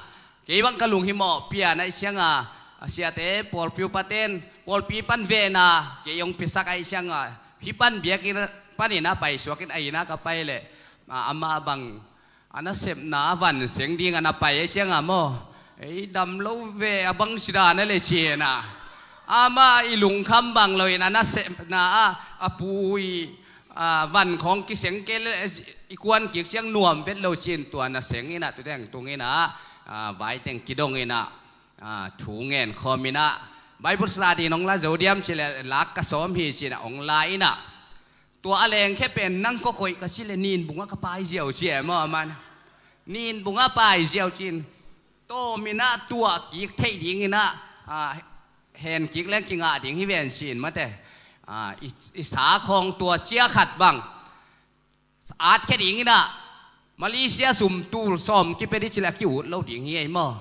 Kei bang ka lunghimawh pian ai cianga, a siate pawlpi upaten pawlpi pan vehna kei hong piasak ai cianga, hih pan biakinn panin a paisuakin a inn ah ka pai leh, ah, amah bang a nasepna a van seng ding a na pai ai cianga maw, ei dam lo ve a bang cidan a le ciena. Amah i lungkham bang loin a nasepna a, a pu i, ah, van khawng kiseng kei le i kuan kik ciang nuam vet lo cin tua na seng inah tu teng tung inah, ah, vai teng kidong inah, ah, thu ngen khawm inah, Bible study nong la zo diam ci le lak ka sawm hi cinah hong la inah. Tua a lengkhia pen nang kua koih ka ci le nin bungah ka pai ziau ci e maw aman. Nin bungah pai ziau cin. Tawm inah tuah kik theih ding inah, ah, hen kik leng kingah ding hi ven cin mate. Ah, i, i sa khawng tua cia khat bang at khia ding inah, Malaysia sum tul sawm kipia di ci le a ki-ut lo ding hi ei maw.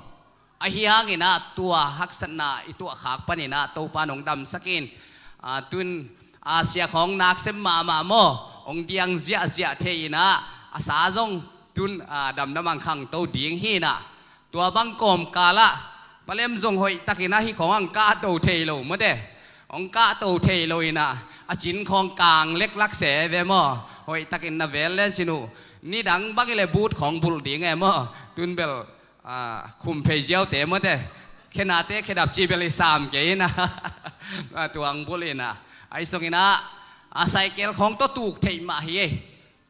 Ahi hang inah tua haksatna i tuah khak pan inah Topa nong damsak in, ah, tun Asia khawng naksem mahmah maw, hong diang ziahziah thei inah, a sa zong tun, ah, damdam ang khangto ding hi inah. Tua bang kawmkal ah palem zong hoih takin ah hih khawng ang kahto thei lo mawte. Hong kahto thei lo inah a cin khawng kang leklak se ve maw. Hoih takin na vel len cin uh. Nidang bang i le but khawng bulh ding e maw. Tun bel, ah, khum phei ziaute mawte. Khenate khedap ci bel i sam kei inah. Ah, tuang bulh inah. Ahi song inah, ah, cycle khawng tawh tuk theih mah hi ei.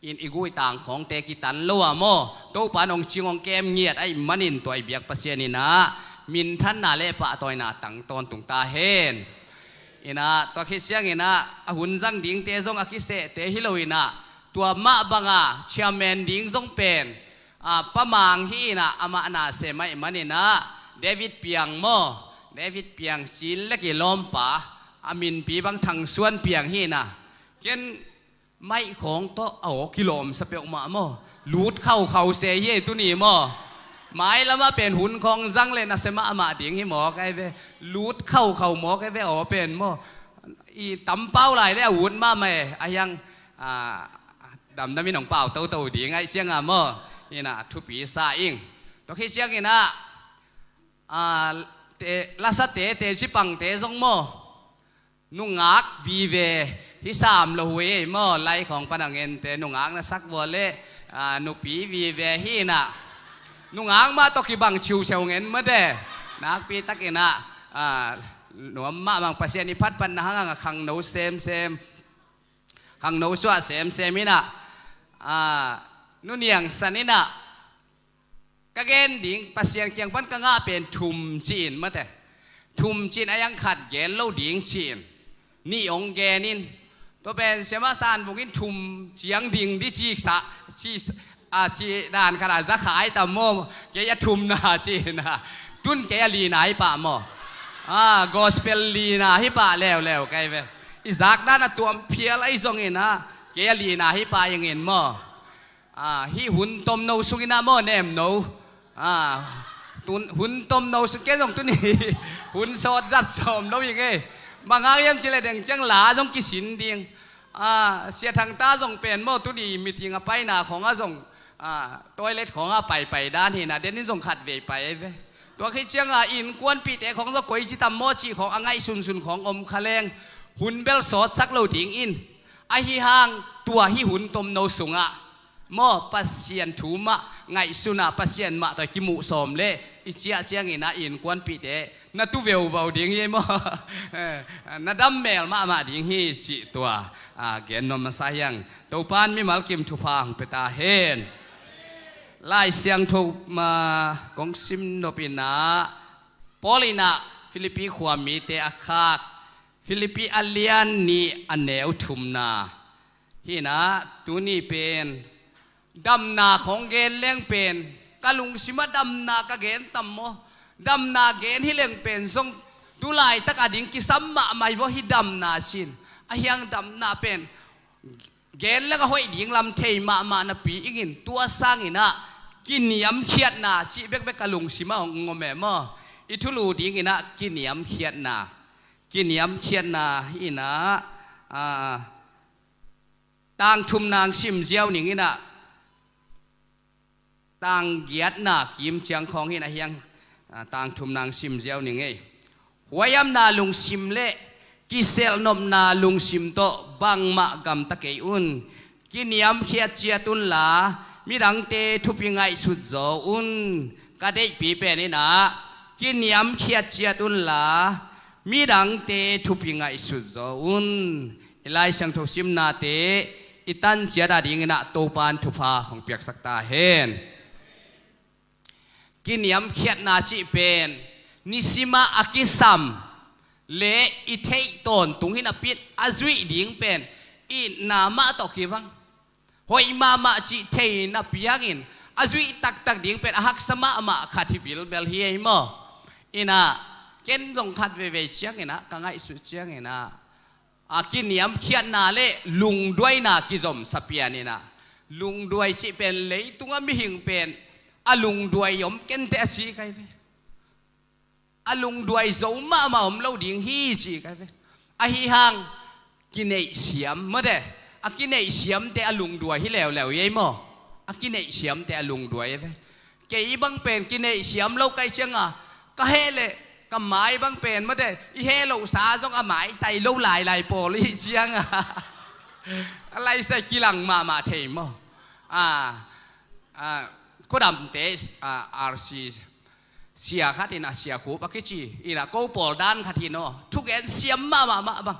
In i guh i tang khawngte kitan lo a maw. Topa in hong cing hong kem ngiat ahih manin tua i biak Pasian inah minthanna le pahtawina tang tawntung ta hen. Inah tua khit ciang inah a hun zang dingte zong a kisehte hi lo inah, tua mah banga chairman ding zong pen, ah, Pa Mang hi inah amah na sem ahih man inah, David Piang maw. David Piang cin le kilawmpa, a minpi bang Thang Suan Piang hi inah. Ken maih khawng tawh a aw kilawmsa peuhmah maw. Lut khaukhau se hi ei tuni maw. Mailamah pen hun khawng zang le nasia mahmah ding hi mawk ai ve. Lut khaukhau mawk ai ve aw pen maw. I tampau lai le a ut mahmah e. A hiang, ah, damdamin hong pau toto ding ahih cianga maw. Inah thupi sa ing. Tua khit ciang inah, ah, te, lasate, teci pangte zong maw. Nungak vive hi sam lo uh ei maw, lai khawng pan a ngente nungak na sak vua le, ah, nupi vive hi inah. Nungak mah tawh kibang ciuciau ngen mawte. Nakpi tak inah, ah, nuam mahmah Pasian i phatphatna hangah khangno semsem. Khangno suah semsem inah, ah, Nu Niang San inah. Ka gen ding Pasian kiang pan ka ngah pen thum ci-in mate. Thum ci-in a hiang khat gen lo ding ci-in. Nih hong gen in. Tua pen Siamah San Vung in thum ciang ding di ci sa, ci, ah, ci dan khat a za kha ai tam maw. Kei a thumna ci-in a. Tun kei a lina hi pah maw. Ah, gospel lina hi pah leuleu kei ve. I zak dan a tuam phial ahi zongin a. Kei a lina hi pah ing in maw. Ah, hih hun tomno sungin ah maw nemno. Ah, tun, hun tomno sung ken zong tuni hun sawt zat sawm lo ing e. Bang hang hiam cih leh deng ciang la zong kisin ding. Ah, Sia Thang ta zong pen maw tuni meeting a paina khawng ah zong, ah, toilet khawng ah paipai dan hi na, den in zong khat vei pai ve. Tua khit ciang a innkuanpihte khawng zong koici tam maw cih khawng a ngaihsunsun khawng om kha leng hun bel sawtsak lo ding in. Ahi hang tua hih hun tomno sungah maw Pasian thu mah ngaihsun a Pasian mah tawh kimuh sawm leh i ciah ciangin a innkuanpihte na tu veuvau ding hi maw? Na dam mel mahmah ding hi cih tua, ah, gen nuam masa hiang. Topa in mimal kim thupha hong pia ta hen. Lai Siangtho, ah, kong sim nop in ah Paul in ah Philippi khua mite a khak, Philippi a lian nih a neu thumna. Hi na, tuni pen damna khong gen leng pen ka lungsim ah damna ka gen tam maw? Damna gen hi leng pen zong Tu laitak a ding kisam mahmah hi vaw hi damna cin. A hiang damna pen gen lak a hoih ding lam thei mahmah napi ingin tua sanginah kiniamkhiatna cih bekbek a lungsim a hong om e maw? I thulu dinginah kiniamkhiatna, kiniamkhiatna inah, a, tang thum nang sim ziau ning inah, tang giatna kim ciang khawng hi na hiang, a, tang thum nang sim ziau ning ei. Huaihamna lungsim le kiselhnopna lungsim tawh bangmah gamta kei un. Kiniamkhiat ciat unla, midangte thupi ngaihsut zaw un. Ka deihpi pen inah, kiniamkhiat ciat unla, midangte thupi ngaihsut zaw un. I Lai Siangtho simnate i tan ciat a dinginah Topan thupha hong piaksak ta hen. Kiniamkhiatna cih pen nisimah a kisam le i theih tawntung hi napi-in a zuih ding pen itna mah tawh kibang, hoih mahmah cih thei napi hangin a zuih taktak ding pen a haksa mahmah khat hi bilbel hi ei maw? Inah ken zong khat veivei cianginah ka ngaihsut cianginah, a, kiniamkhiatna le lungduaina kizomsa pianinah, lungduai cih pen leitungah mihing pen a lungduai om kenteh a ci kai ve. A lungduai zo mahmah om lo ding hi ci kai ve. Ahi hang kineihsiam mawte, a kineihsiamte a lungduai hi leuleu ei maw? A kineihsiamte a lungduai ve. Kei bang pen kineihsiam lo kai cianga ka heh leh ka mai bang pen mawte, i heh lohsa zong a maitai lo lailai pawl i hih cianga a laisai kilang mahmah thei maw? A, a, khuadamte, a, R C sia khat inah, Sia Khup a kici inah, ko pawl dan khat hi naw, thugen siam mahmah mah bang.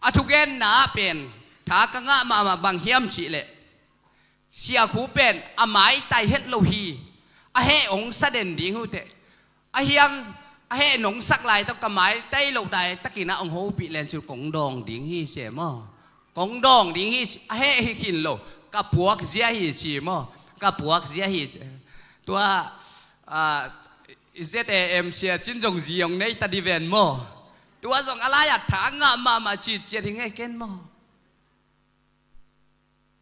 A thugenna ah pen tha ka ngah mahmah bang hiam cihleh, Sia Khup pen a maitai het lo hi. A heh hong sa den ding hi uh teh. A hiang, a heh nong sak lai tawh ka maitai loh daitakinah hong hopih len cin kong dawng ding hi ci e maw? Kong dawng ding hi ci, a heh hi khin lo, ka puak zia hi ci maw? Ka puak zia hi ci. Tua, a, Z A M sia cin zong zi hong nei ta di ven maw? Tua zong a lai-at tha ngah mahmah citciat hi ngei ken maw?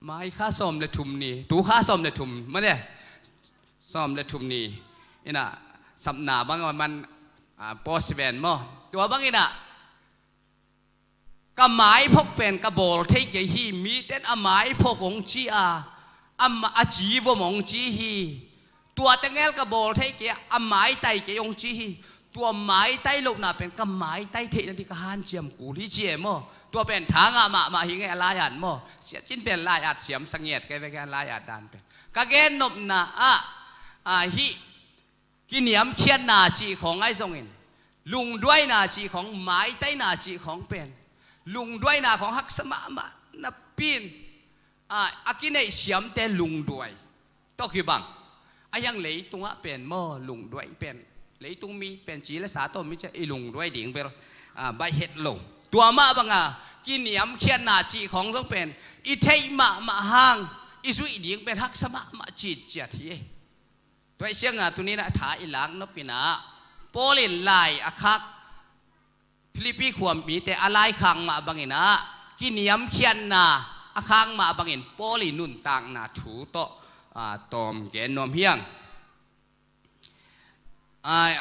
Mai kha sawm le thum ni, tu kha sawm le thum mawte, sawm le thum ni inah sapna bang a man, a, post ven maw? Tua bang inah ka maiphok pen ka bawl thei kei hi. Miten a maiphok hong ci a, a ma-, a ci vom hong ci hi. Tua tengel ka bawl thei kei a, a maitai kei hong ci hi. Tua maitai lohna pen ka maitai theihna ding ka hanciam kul hi ci e maw? Tua pen tha ngah mahmah hi ngei a lai-at maw? Sia cin pen lai-at siam sangiat kei ve kei a lai-at dan pen. Ka gennopna ah, a, hih kiniamkhiatna cih khawng ahi zongin, lungduaina cih khawng, maitaina cih khawng pen, lungduaina khawng haksa mahmah napi-in, a, a kineihsiamte lungduai tawh kibang. A hiang leitungah pen maw, lungduai pen, leitung mi pen ci le sa tawh mi ciah i lungduai ding bel, a, baih het lo. Tua mah banga kiniamkhiatna cih khawng zong pen i theih mahmah hang i zuih ding pen haksa mahmah citciat hi. Tua i cianga tuninah tha i lak nopinah Paul in lai a khak Philippi khuamite a laikhak mah banginah kiniamkhiatna a khak mah bangin Paul i nuntakna thu tawh, a, tawm gen nuam hiang. A,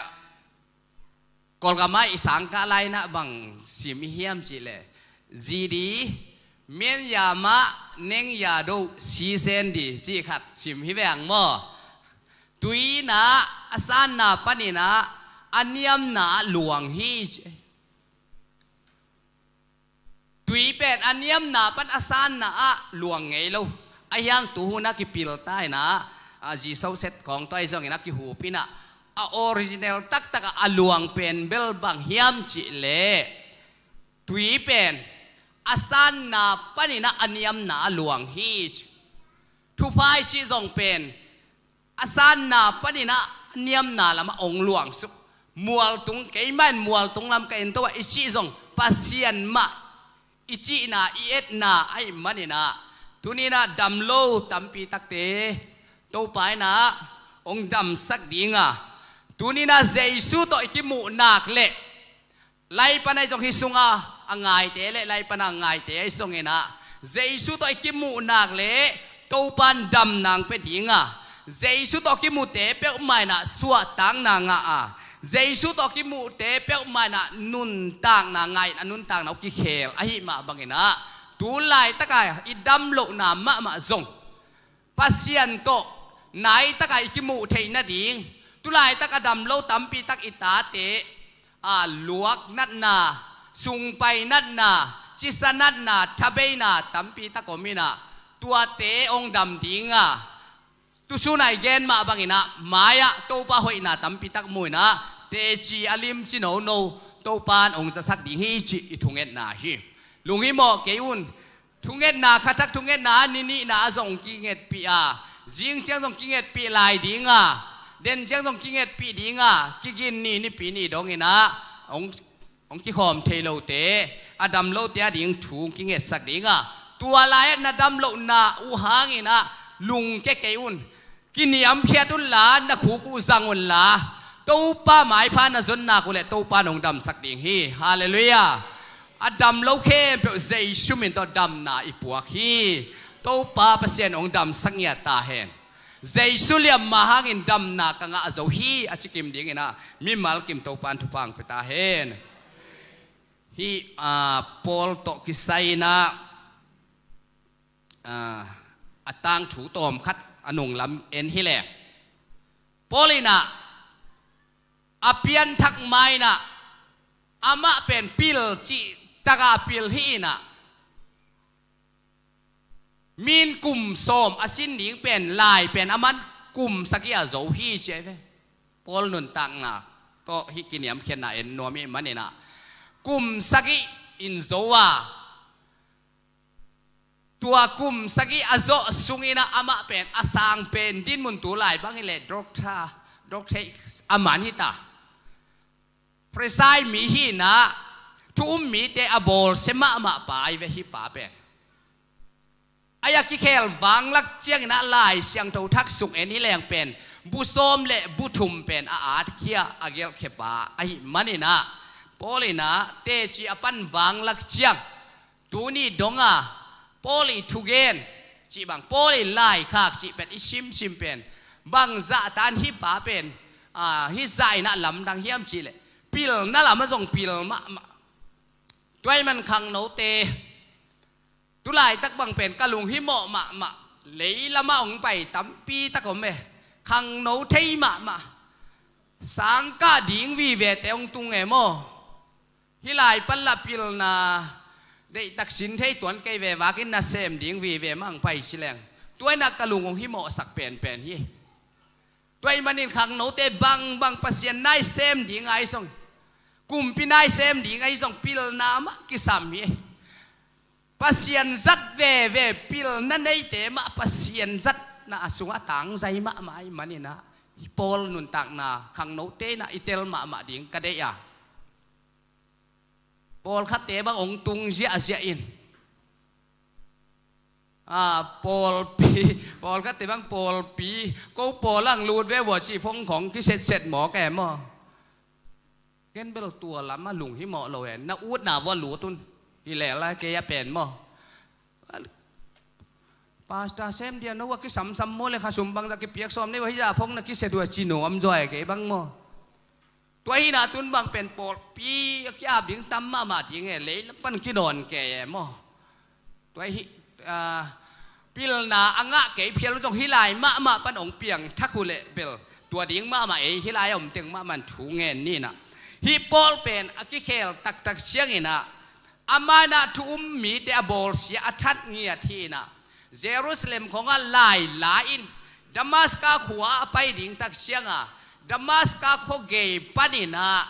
Kawlgama i sangkah lainah bang sim i hiam cihleh, zidi, mianya mah neng ya do sisen di cih khat sim hi veng maw? Tuinah a sanna paninah a niamna luang hi ci. Tui pen a niamna pan a sanna ah luang ngei lo. A hiang tuhuna kipilta inah, a, ziso set khawng tua i zongin a kihupinah a original taktakah a luang pen bel bang hiam cihleh, tui pen a sanna paninah a niamna a luang hi ci. Thupha i cih zong pen a sanna paninah a niamna lamah hong luangsuk. Mualtung, keimah in mualtung lam ka en to ah i cih zong Pasian mah i cihna, i etna ahih maninah tuninah damlo tampi takte Topa inah hong damsak dinga, tuninah Jesu tawh i kimuh nak leh Lai pan ahi zong hih sunga a ngaite le lai pan a ngaite ahi zongin ah, Jesu tawh i kimuh nak le Topan damna hong pia ding a, Jesu tawh kimuhte peuhmah in ah suahtakna ngah a, Jesu tawh kimuhte peuhmah in ah nuntakna ngah in a nuntakna uh kikhel ahih mah bangin ah, tu laitaka i dam lohna mahmah zong Pasian tawh naitakah i kimuh theih nading, tu laitak a dam lo tampi tak i tate, a, luak natna, sungpai natna, cisa natna, thabeina tampi tak om in ah, tuate hong dam ding a, tu sun a i gen mah bangin ah, mai-ah Topa hoihna tampi tak mu in ah, teci a limci nono Topan hong zasak ding hi cih i thungetna hi. Lunghimawh kei un. Thungetna, khatak thungetna, ni nihna ah zong kingetpih a, zing ciang zong kingetpih lai ding a, den ciang zong kingetpih ding a, kigin ni, Nipi ni dongin ah hong, hong kikhawm thei lote, a dam lote a ding thu hong kingetsak ding a, tua lai-ah na dam lohna uh hangin ah lungke kei un. Kiniamkhiat unla, na khuk uh zang unla, Topa maipha na zon nak uh leh Topa nong damsak ding hi. Halleluiah. A dam lo khempeuh Jesu min tawh damna i puak hi. Topa Pasian hong damsak ngiat ta hen. Jesu liamma hangin damna ka ngah zo hi, a ci kim dingin ah mimal kim Topan thupha hong pia ta hen. Hih, ah, Paul tawh kisai in ah, ah, a tangthu tawmkhat a nunglam en hi leng, Paul in ah a pianthak ma in ah, amah pen pil cih taka pil hi in ah, min kum sawm a sin ding pen lai pen aman kum sagih a zo hi ci ahi ve. Paul nuntakna tawh hih kiniamkhiatna en nuam i hih manin ah, kum sagih in zo a, tua kum sagih a zawh sungin ah amah pen a sang pen dinmun tu lai bang hi leh doctor, doctor a man hi ta. Farisai mi hi in ah, thu um mite a bawlsia mahmah pa ahi ve hih pa pen. Ahi a kikhel vanglak ciangin ah Lai Siangtho Thak sung en hi leng pen bu sawm le bu thum pen a atkhia a gelhkhia pa ahih manin ah, Paul in ah teci a pan vanglak ciang, tuni dong a Paul i thugen cih bang, Paul i laikhak cih pen i simsim pen bang zahtan hih pa pen, ah, hih zah in ah lamdang hiam cih leh pilna lam ah zong pil mahmah. Tua ahih man khangnote, tu laitak bang pen ka lunghimawh mahmah. Leilam ah hong pai tampi tak om e. Khangno thei mahmah. Sangkah ding vivete hong tung e maw. Hih lai pan la pilna deihtak sin thei tuan kei ve, vakin nasem ding vive mah hong pai ci leng, tua in ah ka lung hong himawhsak penpen hi. Tua ahih manin khangnote bangbang Pasian nai sem ding ahi zong, kumpi nai sem ding ahi zong pilna mah kisam hi. Pasian zat veve pilna neite mah Pasian zatna a sungah tangzai mahmah ahih manin ah, Paul nuntakna khangnote in ah i tel mahmah ding ka deih a. Pawlkhatte bang hong tung ziahziah in, ah, pawlpi, pawlkhatte bang pawlpi, ko pawl ang lut ve vua cih phone khawng kisetset mawk e maw. Ken bel tua lam ah lunghimawh lo e, na utna vua lut un. Hi lel a kei a pen maw. Pastor sem dia no a kisamsam maw le, kha sum bangzah kipiak sawm nei uh a, hih zah phone na kiset uh a ci nuam zaw e kei bang maw. Tua hi in ah tun bang pen pawlpi a kiap ding tam mahmah ding e, leilam pan kinawn kei e maw. Tua hi, ah, pilna a ngah kei phial uh zong hih lai mahmah pan hong piangthak uh leh bel tua ding mahmah ei, hih lai a om teng mahmah in thu ngen ni in ah. Hih Paul pen a kikhel taktak ciangin ah, amah in ah thu um mite a bawlsia a that ngiat hi in ah, Jerusalem khawngah lai la in Damaska khua a pai ding tak ciangah, Damaska khuagei panin ah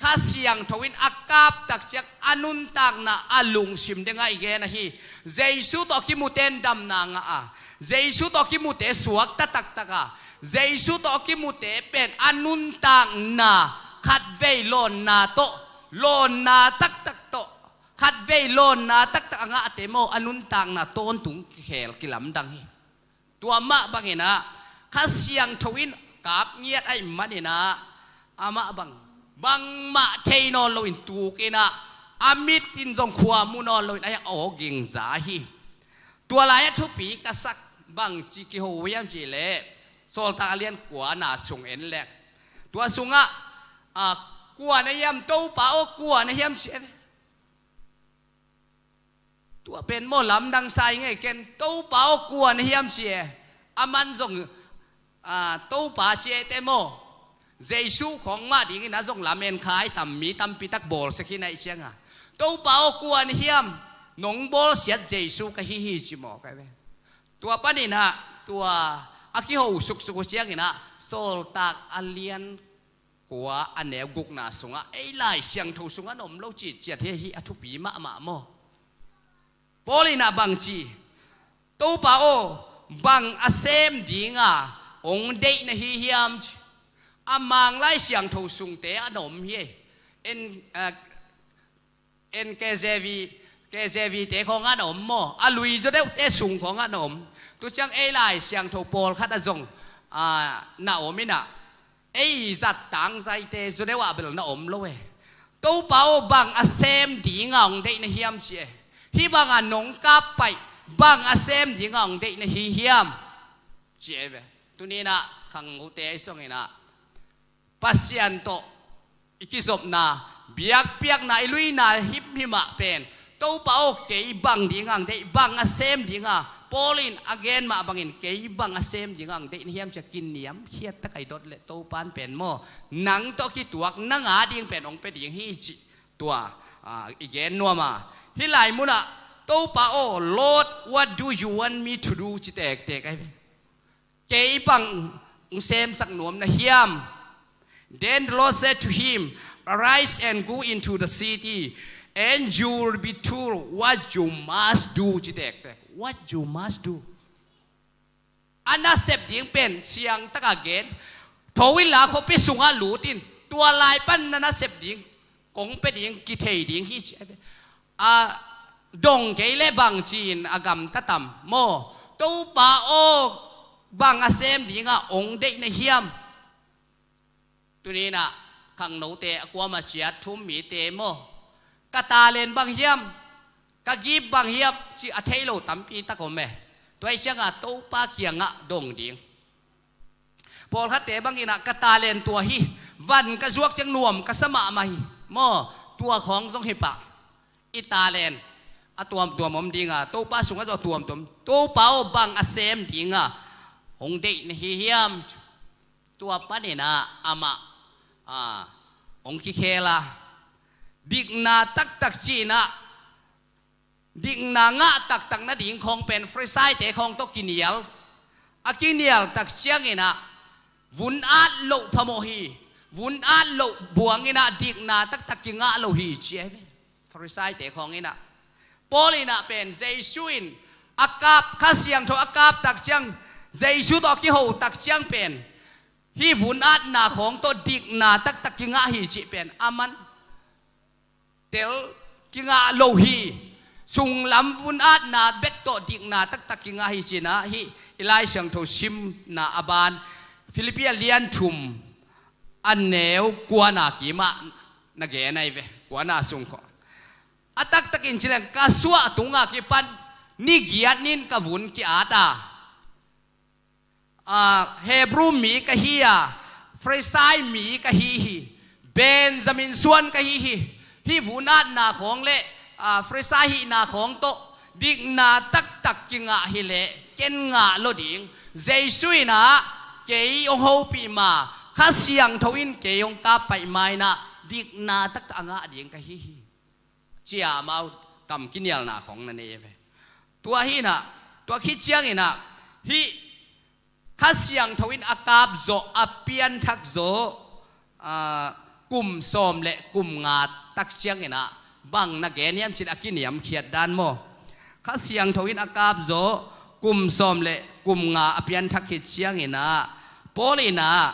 Kha Siangtho in a kap tak ciang a nuntakna a lungsim dengah i gen ahi. Jesu tawh a kimute in damna ngah a, Jesu tawh a kimute suakta taktak a, Jesu tawh a kimute pen a nuntakna khatvei lawnna tawh, lawnna taktak tawh, khatvei lawnna taktak a ngahte maw, a nuntakna tawntung kikhel kilamdang hi. Tua mah bangin ah Kha Siangtho in kap ngiat ahih manin ah, amah bang Bangmah thei nawn loin tukin ah, a mit in zong khua mu nawn loin a aw gingza hi. Tua lai-ah thupi ka sak bangci kiho hiam cih leh, Sawltak a lian kuana sung en leng, tua sungah, a, kua na hiam, Topa aw, kua na hiam, ci e ve. Tua pen maw, lamdang sa ing ei, ken Topa aw, kua na hiam, ci e. Aman zong, a, Topa ci e te maw, Jesu khawng mah dingin a zong lamen kha i tam, mi tampi tak bawlsia khin ahih ciangin, Topa aw, kua na hiam, nong bawlsiat Jesu ka hi hi, ci mawk e ve. Tua panin ah, tua a kiho suksuk uh ciangin ah, Sawltak a lian kua a neu gukna sungah, ei Lai Siangtho sungah na om lo cih ciat hi, hih a thupi mahmah maw. Paul in ah bangci, Topa aw, bang a sem dinga hong deih na hi hiam, ci. A Mang Lai Siangtho sungte ah na om hi. En, a, en K J V, K J V te khawng ah na om maw, a lui zaw deuhte sung khawng ah na om. Tu ciang ei Lai Siangtho pawlkhat ah zong, a, na om in ah, ei zat tangzaite zaw deuh ah bel na om lo e. Topa aw, bang a sem dinga hong deih na hiam, ci e. Hih banga nong kap paih, bang a sem dinga hong deih na hi hiam, ci e ve. Tuni in ah khangnote i song in ah, Pasian tawh i kizopna, biakpiakna, i luina himhim ah pen, Topa aw, kei bang dinga hong deih, bang a sem dinga, Paul in a gen mah bangin, kei bang a sem dinga hong deih na hiam, ci a kiniamkhiat tak a i dot leh, Topa in pen maw, nang tawh kituak, nang a ding pen hong pia ding hi, cih tua, a, i gen nuam a. Hih lai munah, Topa aw, Lord, what do you want me to do, ci tektek ahi ve. Kei bang hong semsak nuam na hiam? Then the Lord said to him, "Arise and go into the city, and you will be told what you must do," ci tektek. What you must do. A nasep ding pen siang taka gen. Tho inla khuapi sungah lut in. Tua lai pan na nasep ding kong pia ding, kithei ding hi, ci. A, dong kei leh bangci-in a gamta tam maw. Topa aw, bang a sem dinga hong deih na hiam? Tuni in ah khangnote, a kuamah ciat thum mite maw, ka talent bang hiam, ka gift bang hiam, ci a thei lo tampi tak om e. Tua ahih ciangah Topa kiangah dong ding. Pawlkhatte bangin ah, ka talent tua hi, van ka zuak ciang nuam ka sa mahmah hi, maw, tua khawng zong hi pah. I talent a tuamtuam om dinga, Topa sungah zong a tuamtuam, Topa aw, bang a sem dinga hong deih na hi hiam? Tua panin ah amah, a, hong kikhel a, dikna taktak ci-in ah, dikna ngah taktak nading khawng pen Farisaite khawng tawh kinial. A kinial tak ciangin ah, vun at loh phamawh hi, vun at loh buangin ah dikna taktak kingah lo hi, ci ahi ve. Farisaite khawng in ah, Paul in ah pen Jesu in a kap, Kha Siangtho a kap tak ciang, Jesu tawh a kiho tak ciang pen, hih vun atna khawng tawh dikna taktak kingah hi cih pen aman tel kingah lo hi. Sunglam vun atna bek tawh dikna taktak kingah hi, ci-in ah, hih i Lai Siangtho simna a ban, Philippi a lian thum, a neu kuana kimah na gen ahi ve, kuana sung khawng. A taktakin ci leng, ka suah tungah kipan ni giat ni-in ka vun ki-at a, a, Hebru mi ka hi a, Farisai mi ka hi hi, Benjamin suan ka hi hi. Hih vun atna khawng leh, a, Farisai hihna khawng tawh dikna taktak kingah hi leh ken ngah lo ding. Jesu in ah kei hong hopih ma, Kha Siangtho in kei hong kap paih ma-in ah dikna taktak a ngah ding ka hi hi, ci-a amau kam kinialna khawng na nei ve. Tua hi-in ah, tua khit ciangin ah, hih Kha Siangtho in a kap zawh, a pianthak zawh, a, kum sawm le kum nga tak ciangin ah, bang na gen hiam cih leh a kiniamkhiat dan maw. Kha Siangtho in a kap zawh, kum sawm le kum nga a pianthak khit ciangin ah, Paul in ah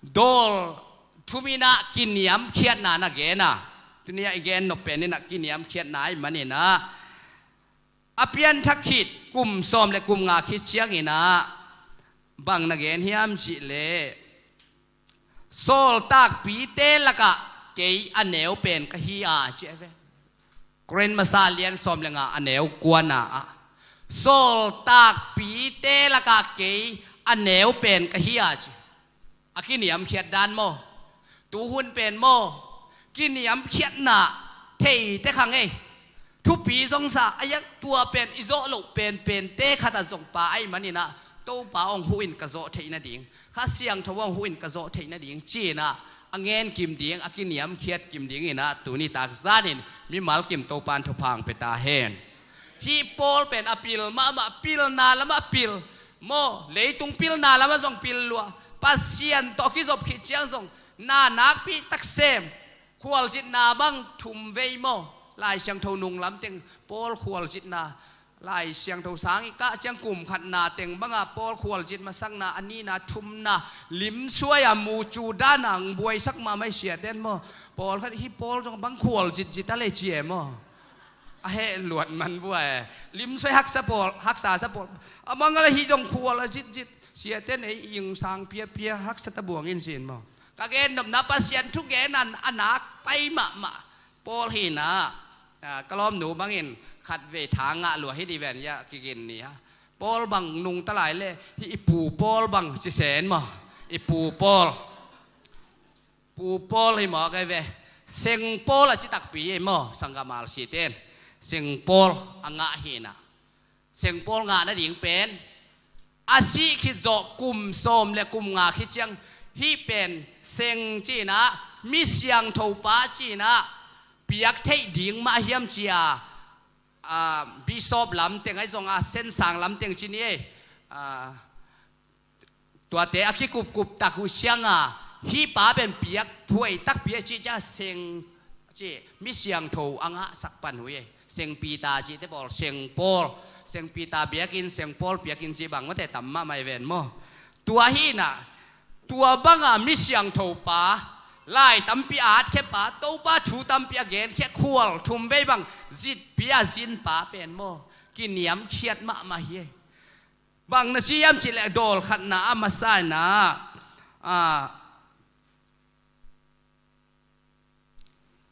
dawl thum in ah kiniamkhiatna na gen a. Tuni-ah i gen nop pen in ah kiniamkhiatna ahih manin ah, a pianthak khit kum sawm le kum nga khit ciangin ah, bang na gen hiam cih leh, sawltakpite lakah kei a neu pen ka hi a, ci a ve. Korin masa lian sawm le nga a neu kuana ah, sawltakpite lakah kei a neu pen ka hi a, ci. A kiniamkhiat dan maw? Tuhun pen maw? Kiniamkhiatna theite khang ei. Thupi zong sa a yak, tua pen i zawh loh penpente khatah zong pa ahih maninah Topa hong huh in ka zawh theih nading, Kha Siangtho hong huh in ka zawh theih nading ci-inah a ngen kim ding, a kiniamkhiat kim dinginah tuni takzanin mimal kim Topa in thupha hong pia ta hen. Hih Paul pen a pil mahmah, pilna lamah a pil maw, leitung pilna lamah zong pil lua. Pasian tawh kizop khit ciang zong na nakpi taksem, khualzitna bang thum vei maw. Lai Siangtho nung lamteng Paul khualzitna, Lai Siangtho sang i kah ciang kum khatna teng banga Paul khualzit masakna, a nihna, thumna, limsuai a mucu dana hong buaisak mahmah i siaten maw. Paul khat hi, Paul zong bang khualzitzit a le ci e maw. A heh luat man vua e. Limsuai haksa pawl, haksa sa pawl. A mangala hi zong khual a zitzit. Siaten ei ing sang piapia haksa ta buang in sin maw. Ka gen nopna Pasian thugen a nak pai mahmah Paul hinah, ah, ka lawmnu bangin khatvei tha ngah lua hi di ven ya kigin ni a. Paul bang nungta lai le hi i pu Paul bang sisen maw. I pu Paul. Pu Paul hi maw kai ve. Seng Paul a si takpi hi maw, sanggamal siten. Seng Paul a ngah hinah. Seng Paul ngah nading pen a sih khit zawh kum sawm le kum nga khit ciang hih pen seng cinah, mi siangtho pa cinah piak theih ding mah hiam cia, ah, bishop lamteng ahi zong a sensang lamteng ci ni ei. Ah, tuate a kikupkup tak uh cianga hih pa pen piak thuai takpi a cih ciang seng ci, mi siangtho a ngahsak pan uh ei. Seng Peter cihte pawl, Seng Paul, Seng Peter biakinn, Seng Paul biakinn cih bang mawte tam mahmah i ven maw. Tua hinah, tua banga mi siangtho pa, lai tampi a atkhia pa, Topa thu tampi a genkhia, khual thum vei bang zitpi a zin pa pen maw, kiniamkhiat mahmah hi ei. Bang na ci hiam cih leh dawl khatna a masa inah, ah,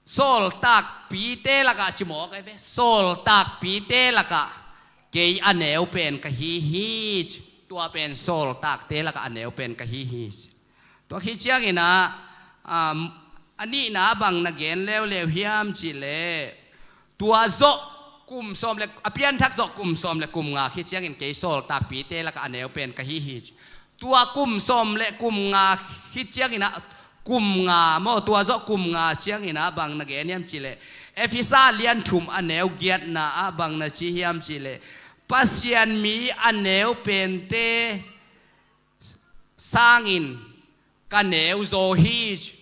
sawltakpite lakah ci mawk ai ve. Sawltakpite lakah kei a neu pen ka hi hi ci. Tua pen sawltakte lakah a neu pen ka hi hi ci. Tua khit cianginah, um, a nihna bang na gen leuleu hiam cih leh, tua zawh kum sawm le, a pianthak zawh kum sawm le kum nga khit ciangin kei sawltakpite lakah a neu pen ka hi hi ci. Tua kum sawm le kum nga khit cianginah, kum nga maw, tua zawh kum nga cianginah bang na gen hiam cih leh, Efesa lian thum a neu giatna ah bang na ci hiam cih leh, Pasian mi a neu pente sangin ka neu zaw hi ci.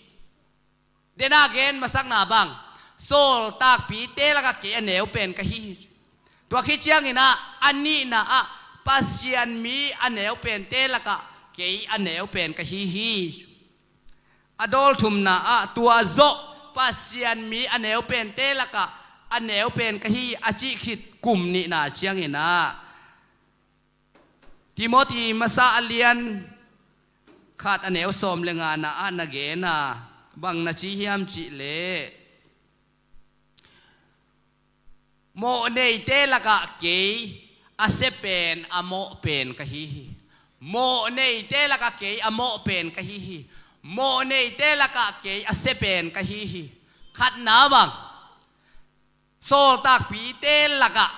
Dena gen masakna bang, sawltakpite lakah kei a neu pen ka hi hi ci. Tua khit cianginah a nihna ah, Pasian mi a neu pente lakah kei a neu pen ka hi hi ci. A dawl thumna ah, tua zawh Pasian mi a neu pente lakah a neu pen ka hi a cih khit kum nihna cianginah, Timoti masa a lian khat a neu sawm le ngana ah na gena bang na ci hiam cih leh, mawhneite lakah kei a sia pen a mawh pen ka hi hi. Mawhneite lakah kei a mawh pen ka hi hi. Mawhneite lakah kei a sia pen ka hi hi. Khatna bang, sawltakpite lakah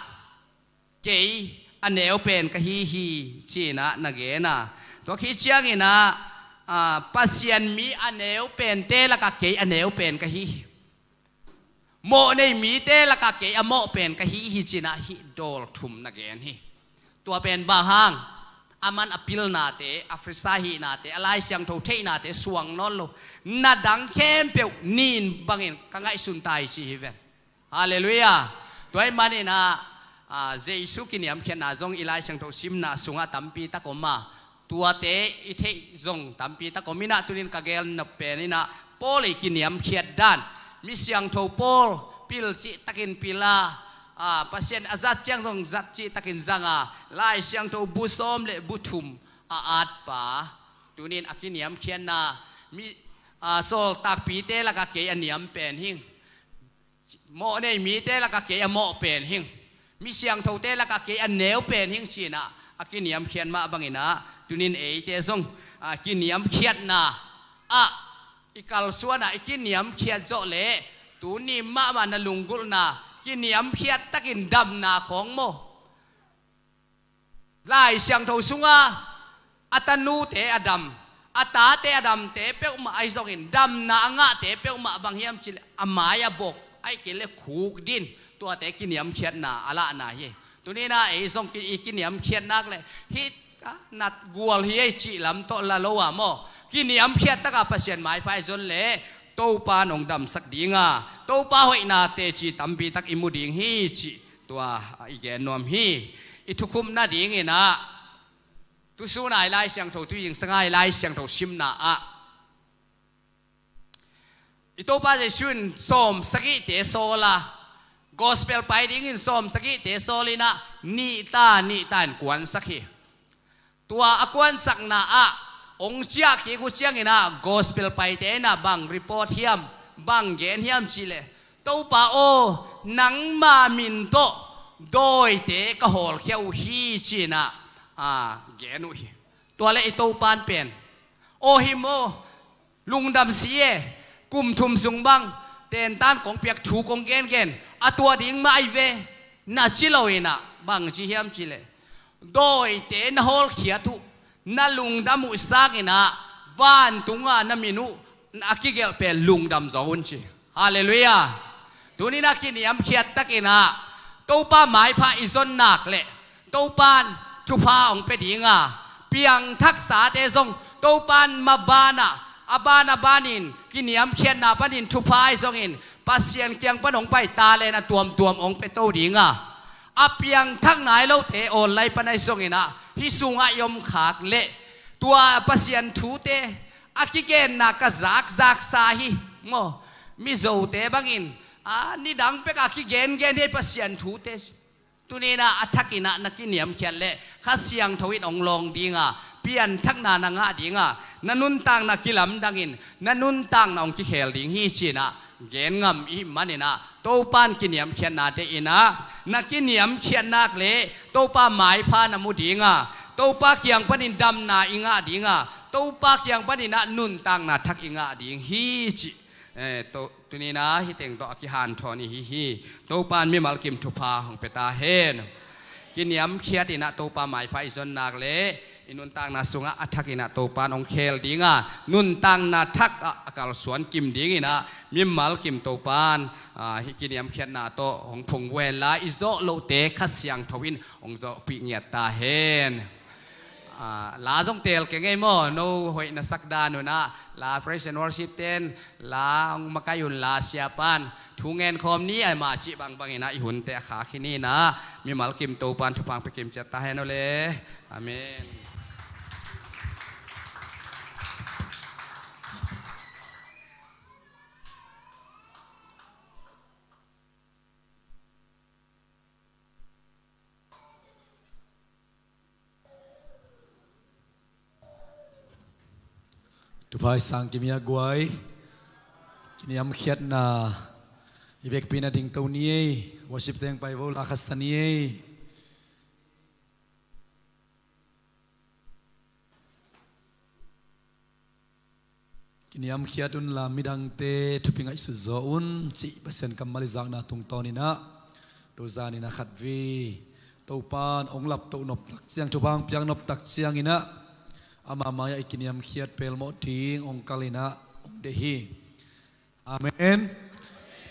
kei a neu pen ka hi hi, cinah na gena. Tua khit cianginah, ah, Pasian mi a neu pente lakah kei a neu pen ka hi hi. Mawh nei mite lakah kei a mawh pen ka hi hi, cinah hih dawl thum na gen hi. Tua pen bang hang, a man a pilnate, a Pharisai hihnate, a Lai Siangtho theihnate suang nawn lo, na dang khempeuh nin bangin ka ngaihsun ta hi ci hi ven. Halleluiah. Tua ahih maninah, ah, Jesu kiniamkhiatna zong i Lai Siangtho simna sungah tampi tak om a, tuate i theih zong tampi tak om inah, tunin ka gel nop peninah Paul i kiniamkhiat dan, mi siangtho Paul pil cihtakin pil a, ah, Pasian a zat ciang zong zat cihtakin zang a, Lai Siangtho bu sawm le bu thum a at pa, tunin a kiniamkhiatna, mi, a, sawltakpite lakah kei a niam pen hing. Mawh nei mite lakah kei a mawh pen hing. Mi siangthote lakah kei a neu pen hing ci-in ah, a kiniamkhiat mah bangin ah, tuni-in eite zong, a, kiniamkhiatna ah i kalsuan ah i kiniamkhiat zawh leh, tuni mahmah na lunggulhna, kiniamkhiat takin damna khawng maw. Lai Siangtho sunga a tanute a dam, a tate a damte peuhmah ahi zongin, damna a ngahte peuhmah bang hiam cih leh, a mai a bok, ahih kei leh khukdin, tuate kiniamkhiatna a lahna hi. Tuni-in ah ei zong ki-, i kiniamkhiat nak leh hih ka nat gual hi ei cih lam tawh la lo a maw, kiniamkhiat taka Pasian maipha i zon leh Topa in hong damsak ding a, Topa hoihna teci tampi tak i mu ding hi cih tua, a, i gen nuam hi. I thukhupna dingin ah, tu sun a i Lai Siangtho, tu zingsang a i Lai Siangtho simna ah, i Topa Jesu in sawm sagihte sawl a, gospel pai dingin sawm sagihte sawl in ah, nih ta nih ta in kuansak hi. Tua a kuansakna ah hong ciah kik uh ciangin ah, gospel paite in ah bang report hiam, bang gen hiam cih leh, Topa aw, nangma min tawh dawite ka hawlkhia uh hi ci-in ah, a, gen uh hi. Tua leh i Topa in pen, aw hi maw, lungdam si e, kum thum sung bang tentan kong piak thu kong gengen, a tua ding mah ahi ve, na ci lo in ah, bang ci hiam cih leh, dawite na hawlkhiat uh, na lungdam uh sangin ah, vantunga na min uh a kigelh pen lungdam zaw un ci. Halleluiah. Tuni-in ah kiniamkhiat takin ah Topa maipha i zon nak leh, Topa in thupha hong pia ding a, piangthaksate zong Topa in maban ah, a ban a banin, kiniamkhiatna panin thupha ahi zongin, Pasian kiang pan hong pai talent a tuamtuam hong pia to ding a, a piangthak nai lote online pan ahi zongin ah, hih sungah i om khak leh, tua Pasian thute a kigenna ka zakzaksa hi maw. Mizote bangin, a, nidang pek a kigengen hi Pasian thute. Tuni-in ah a thakin ah na kiniamkhiat leh Kha Siangtho in hong lawng ding a, pianthakna na ngah ding a, na nuntakna kilamdangin, na nuntakna hong kikhel ding hi ci-in ah gen ngam i hih manin ah, Topa in kiniamkhiatna deih in ah, na kiniamkhiat nak leh Topa maipha na mu ding a, Topa kiang panin damna i ngah ding a, Topa kiang panin ah nuntakna thak i ngah ding hi cih, eh, to, tuni-in ah hih teng tawh a kihanthawn i hi hi. Topa in mimal kim thupha hong pia ta hen. Kiniamkhiat in ah Topa maipha i zon nak leh, i nuntakna sungah a thakin ah Topa in hong khel ding a, nuntakna thak ah a kalsuan kim dingin ah mimal kim Topa in, a, hih kiniamkhiatna tawh hong phungvuh hen la, i zawh lohte Kha Siangtho in hong zawhpih ngiat ta hen. A, la zong teel keng ei maw, no hoih na sak dan un ah, la praise and worship ten la hong makaih un la, siapa'n thu ngen khawm ni, ama cih bangbang in ah i hunte a khak hi ni in ah, mimal kim Topa in thupha hong pia kim ciat ta hen aw le. Amen. Thupha i sang kim hi a guai. Kiniamkhiatna i vekpi-in a dingto ni ei. Worship te'n pai vo, la khat sa ni ei. Kiniamkhiat unla midangte thupi ngaihsut zaw un cih Pasian kammal i zakna tungtawn in ah, tuzan in ah khatvei Topa'n hong laptoh nop tak ciang, thupha hong piak nop tak ciangin ah, ama mai-ah i kiniamkhiat pelmawh ding hong kal in ah hong deih hi. Amen.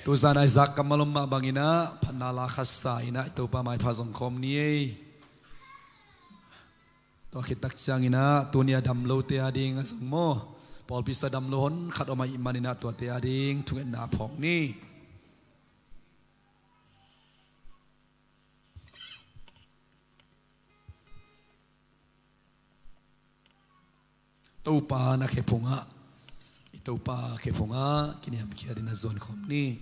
Tuzan a i zak kammal om mah bangin ah, phatna la khat sa in ah i Topa maipha zong khawm ni ei. Tua khit tak ciangin ah, tuni a dam lote a ding a zong maw, pawlpi sung a dam lo hon khat om ahih manin ah, tuate a ding thungetna phawk ni. Topa na khephungah, i Topa khephungah kiniamkhiat in a zuan khawm ni.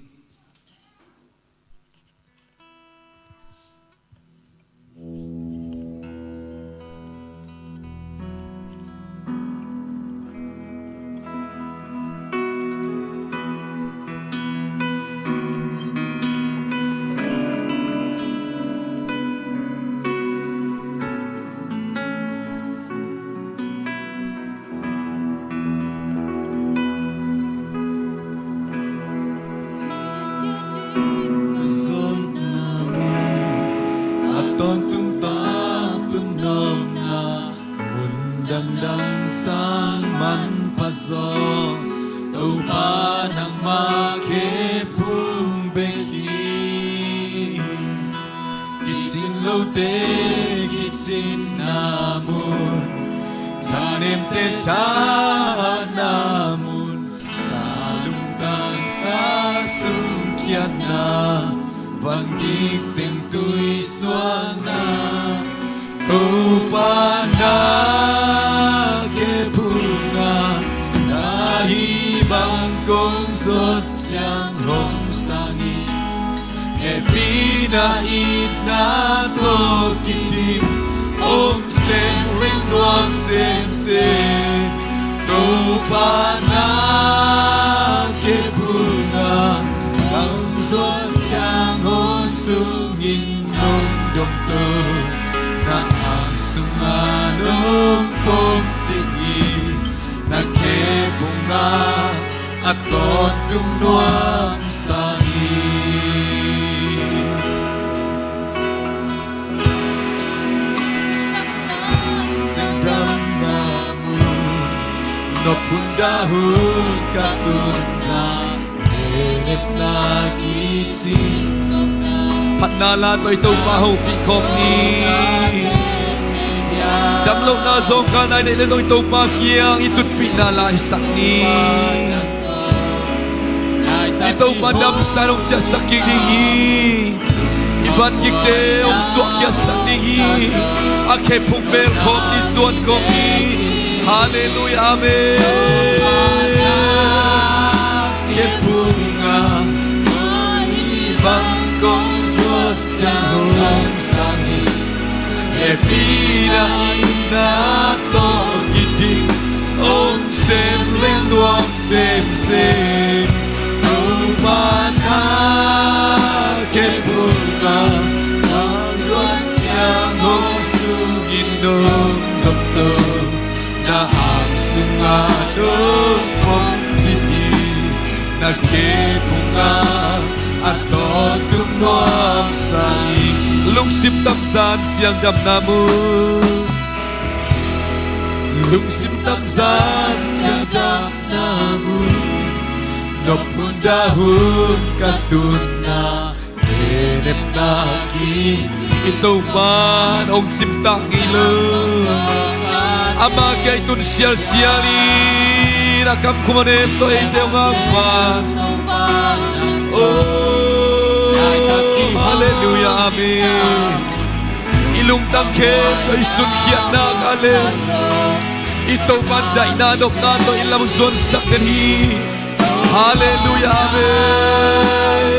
Te kicinna mun, thanemte thahna mun, ka lungtang ka sungkhiatna, van gik teng tui suahna, Topa na kep hunga, na hih bang kong zuat ciang hong sang in. Hehpihna itna tawh kidim, om semleng nuam semsem. Topa na kep hunga, bang zuat ciang hong sung in nong dom to. Na ang sunga nong pom cip hi, na kep hunga a tawntung nuam sa hi. Ciangdamna mun, nop hun dah hun ka tunna, phatna la tawh i Topa hopih khawm ni. Damlohna zawngkal nai neih le zong i Topa kiang i tutpihna la hisak ni. I Topa damsa in hong ciahsak kik ding hi. I van gikte hong suahkhiatsak ding hi. A kep hung bel khawm ni, suan khawm ni. Halleluiah, amen. Kep hunga, bang kong zuat ciang hong sang hi. Hehpihna itna tawh kidim, om semleng nuam semsem. Topa na kep hunga, bang zuat ciang hong sung in nong dom to. Na ang sunga nong pom cip hi, na kep hunga a tawntung nuam sa hi. Lungsim tamzan ciangdamna mun, lungsim tamzan ciangdamna mun, nop hun dah hun ka tunna, phenepna kicing. I Topa in hong cimtak ngei lo. Ama kiang i tun sialsial in, a kam khum a nem tawh eite hong angpan. Oh, halleluiah, amen. I lungtang khempeuh i sunkhiatna ka le, i Topa in daihna nopna tawh i lam zuansak den hi. Halleluiah, amen.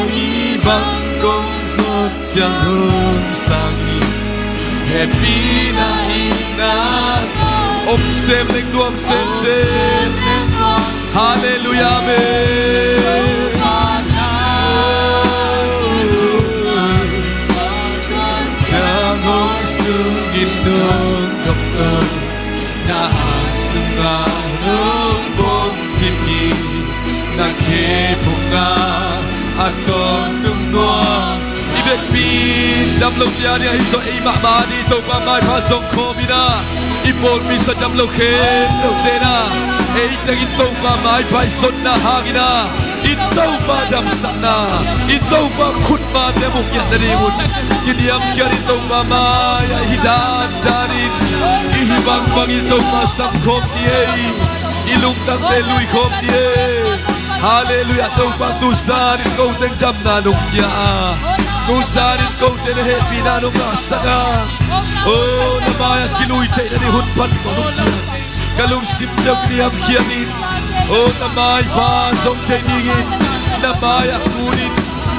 Hih bang kong zuat ciang hong sang hi. Hehpihna itna, om semleng nuam semsem. Halleluiah, amen. Ciang hong sung in nong dom to. Na ang sunga nong pom cip hi, na kep hunga a tawntung nuam. I vekpi in damlote a ding ahi zong ei mahmah a ding Topa maipha zong khawm in a, i pawlpi sung damlo khempeuhte in a, ei tengin Topa maipha i zonna hangin a, i Topa damsakna, i Topa khutmate mukngiat nadingun kiniamkhiat in Topa mai-ah i hi dandan in, i hi bangbang in Topa sam khawm ni ei. I lungtangte lui khawm ni ei. Halleluiah. Topa, tuzan in ko teng damna nong pia a, tuzan in ko teng na hehpihna nong ngahsak a, oh, na mai-ah kilui theih nading hun pan ko nong pia. Ka lungsim deuh niamkhiat in, oh, na maipha zong thei dingin, na mai-ah kun in,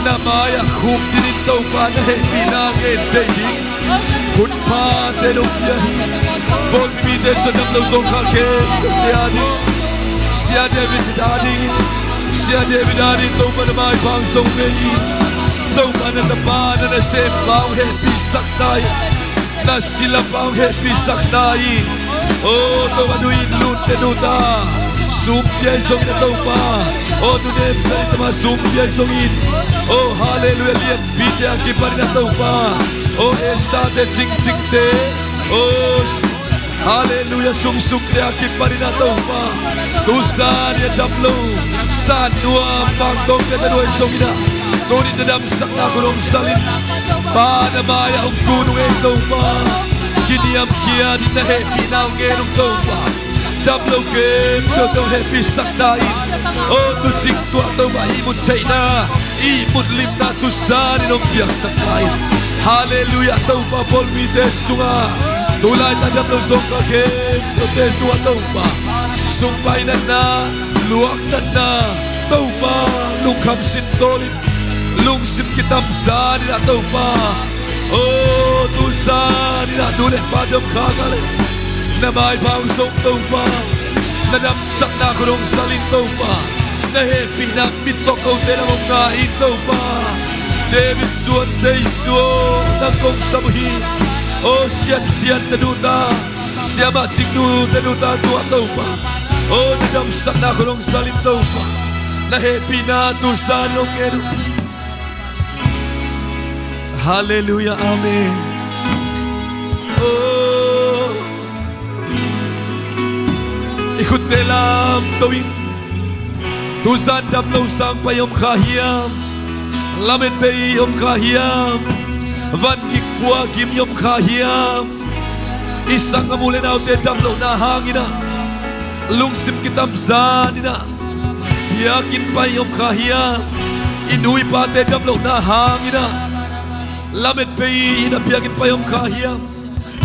na mai-ah khukdin in Topa na hehpihna ngen thei ding hun phate nong pia hi. Pawlpite sung damlo zawngkhal khempeuhte a ding, Sia David a dingin, Sia David a dingin Topa na maipha hong zong ve hi. Topa na tapa na nasempa hong hehpihsak ta hi. Na silapa hong hehpihsak ta hi. Oh, Topa nu in, lute nuta sum pia hi zongin a Topa, oh, nunem sani tama sum pia hi zongin, oh, halleluiah, lianpite a kipanin a Topa, oh, Esther-te, Cingcingte, oh, halleluiah, Sungsungte a kipanin a Topa, tuzan in a damlo San Nuam, Pangtawngte na nuai zongin a, Tuni na damsakna khun hong salh in. Pa, na mai-ah hong kun ung ei Topa. Kiniamkhiat in, na hehpihna hong ngen ung Topa. Dam lo khempeuh tawh hehpihsak ta in. O, tuucing tuah Topa, ihmut theihna, ihmut limna tu zan in hong piaksak ta in. Halleluiah. Topa, pawlpite sungah tu laitak dam lo zawngkhal khempeuhte sungah Topa, sungpai natna, luak natna, Topa, lungkham sin tawl in, lungsim kitamzan in ah Topa. O, tu zan in ah nu le pate om khak a leh, na maipha hong zong Topa, na damsakna khun hong salh in Topa. Na hehpihna mit tawh kote lam hong nga in Topa. David suan Jesu, nang kong sam uh hi. O, siansiante nu ta, siamah ciknute nu ta tungah Topa, o, na damsakna khun hong salh in Topa. Na hehpihna tu zan hong ngen uh. Halleluiah. Amen. O, i khutte lamto in. Tu zan dam lo sangpai om kha hiam? Lametbei om kha hiam? Vangik puagim om kha hiam? I sanggam u le naute dam lohna hangin ah, lungsim kitamzan in ah, biakinn pai om kha hiam? I nu i pate dam lohna hangin ah, lametbei in ah biakinn pai om kha hiam?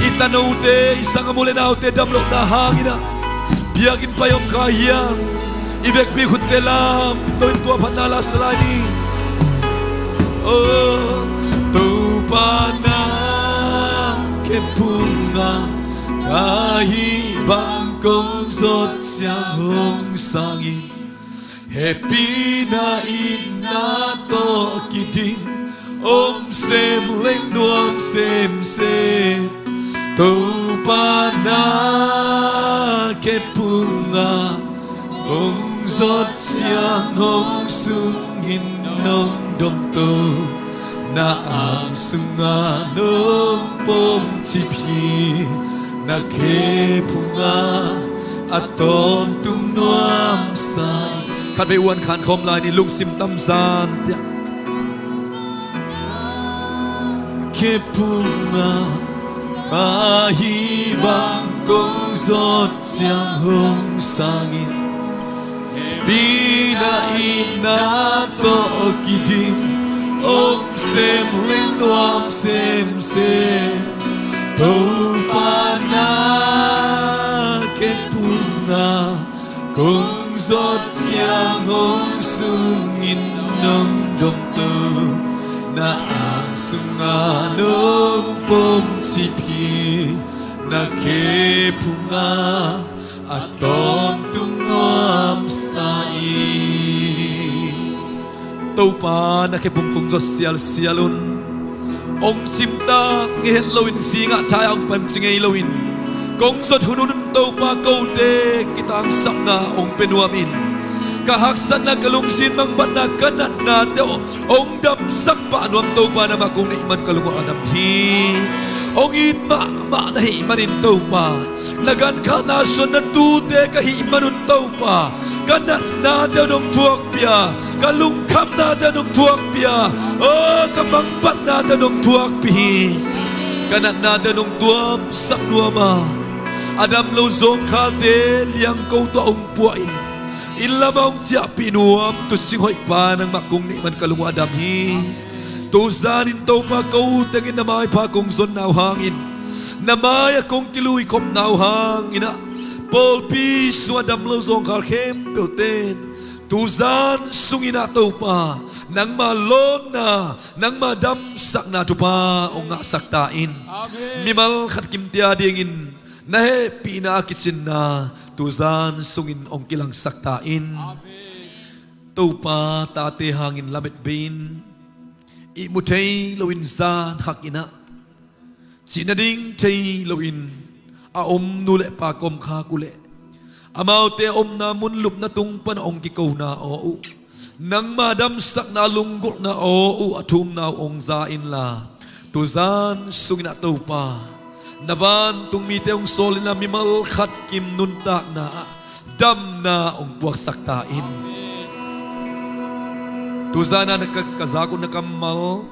I tanote, i sanggam u le naute dam lohna hangin ah, biakinn pai om kha hiam? I vekpi khutte lamto in tua phatna la sa lai ni. O, Topa na khephung ah ka hih bang kong zawh ciang hong sang in. Hehpihna itna tawh kidim om semleng nuam semsem. Topa na khephung ah kong zawh ciang hong sung in nong domto. Na ang sungah nong pom cip hi. Na khephung ah a tawntung nuamsa in. Khatvei uan khan khawm lai ni, lungsim tamzan tiah. Khephung ah ka hih bang kong zawh ciang hong sang in. Hehpihna itna tawh kidim om semleng nuam semsem. Topa na khephung ah kong zawh ciang hong sung in nong domto. Na ang sungah nong pom cip hi. Na khephung ah a tawntung nuamsa in. Topa na khephung kong zawh sialsial un. Hong cimtak ngei het loin zingah thai-ah hong pan ci ngei loin, kong zawh hunhun un Topa kote kitangsapna hong pia nuam in. Ka haksatna, ka lungsim mangbatna, ka natnate hong damsak pah nuam Topa, nangmah kong neih man ka lungah a dam hi. Hong it mahmah na hih manin Topa, na gankhahna suan na tuute ka hih manun Topa, ka natnate nong thuakpih a, ka lungkhamnate nong thuakpih a, o, ka mangbatnate nong thuakpih hi. Ka natnate nong tuamsak nuam a, a dam lo zawngkhalte liangko tawh hong puah in, inn lamah hong ciahpih nuam tuucing hoihpa nangmah kong neih man ka lungah a dam hi. Tuzan in Topa ko tengin na maipha kong zonna uh hangin, na mai-ah kong kilui khopna uh hangin ah, pawlpi sungah dam lo zawngkhal khempeuhte in tuzan sungin ah Topa, nangma lawnna, nangma damsakna thupha hong ngahsak ta in. Amen. Mimal khat kimte a dingin na hehpihna a kicinna tuzan sungin hong kilangsak ta in. Amen. Topa, tate hangin lamet bei in, ihmu thei loin zan hak in ah, cih nading thei loin a om nu le pa ka om khak uh leh, amaute a omna mun lupna tung pan a hong kikona aw uh, nangma damsakna lunggulhna aw uh a thumna uh hong za inla, tuzan sungin ah Topa, na vantung mite hong sawl inla, mimal khat kim nuntakna ah damna hong puaksak ta in. Tuzan a na ka, ka zak uh na kammal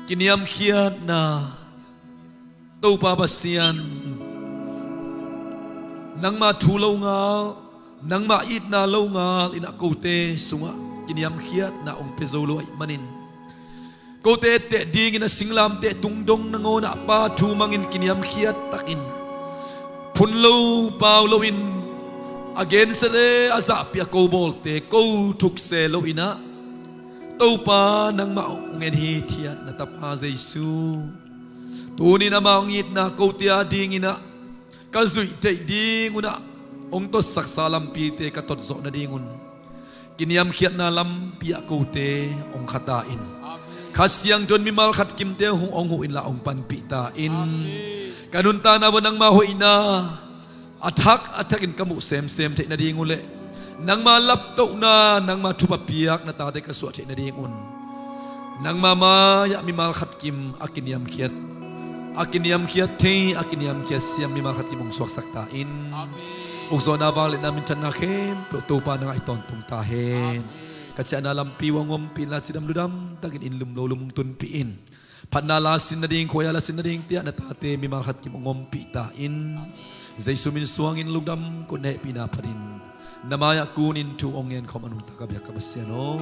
kiniamkhiatna, Topa Pasian, nangma thu lo ngal, nangma itna lo ngal in ah kote sungah kiniamkhiatna hong pia zo lo ahih manin, kote etteh dingin a singlamteh tungdong nangawn ah Pa thu mangin kiniamkhiat takin phun lo pau loin a gensia le a zahpih a ko bawlte ko thukse loin ah Topa nangmah hong en hithiat na Tapa Jesu, tunin ama hong itna kote a dingin ah ka zuih theih ding un ah hong totsaksa lampite ka tot zawh nadingun kiniamkhiatna lampi ah kote hong khata in. Kha Siangtho in mimal khat kimte hong, hong huh inla hong panpih ta in. Ka nuntakna uah nangma hoihna a thak a thakin ka muh semsem theih nading uh leh nangma laptohna, nangma thupha piak na tate ka suah theih nadingun nangma mai-ah mimal khat kim a kiniamkhiat, a kiniamkhiat thei, a kiniamkhiat siam mimal khat kim hong suaksak ta in. Ukzawhna, vangliatna, minthanna khempeuh Topa nangah i tawntung ta hen. Ka ciahna lampi uah hong ompih inla cidam ludam takin inn lum lo lum hong tunpih in. Phatna la sin nading, khuaia la sin nading tiah na tate mimal khat kim hong ompih ta in. Jesu min suangin lungdam, kut hehpihna phatin na mai-ah kunin thu hong ngen khawm a nungta ka biak ka Pasian aw.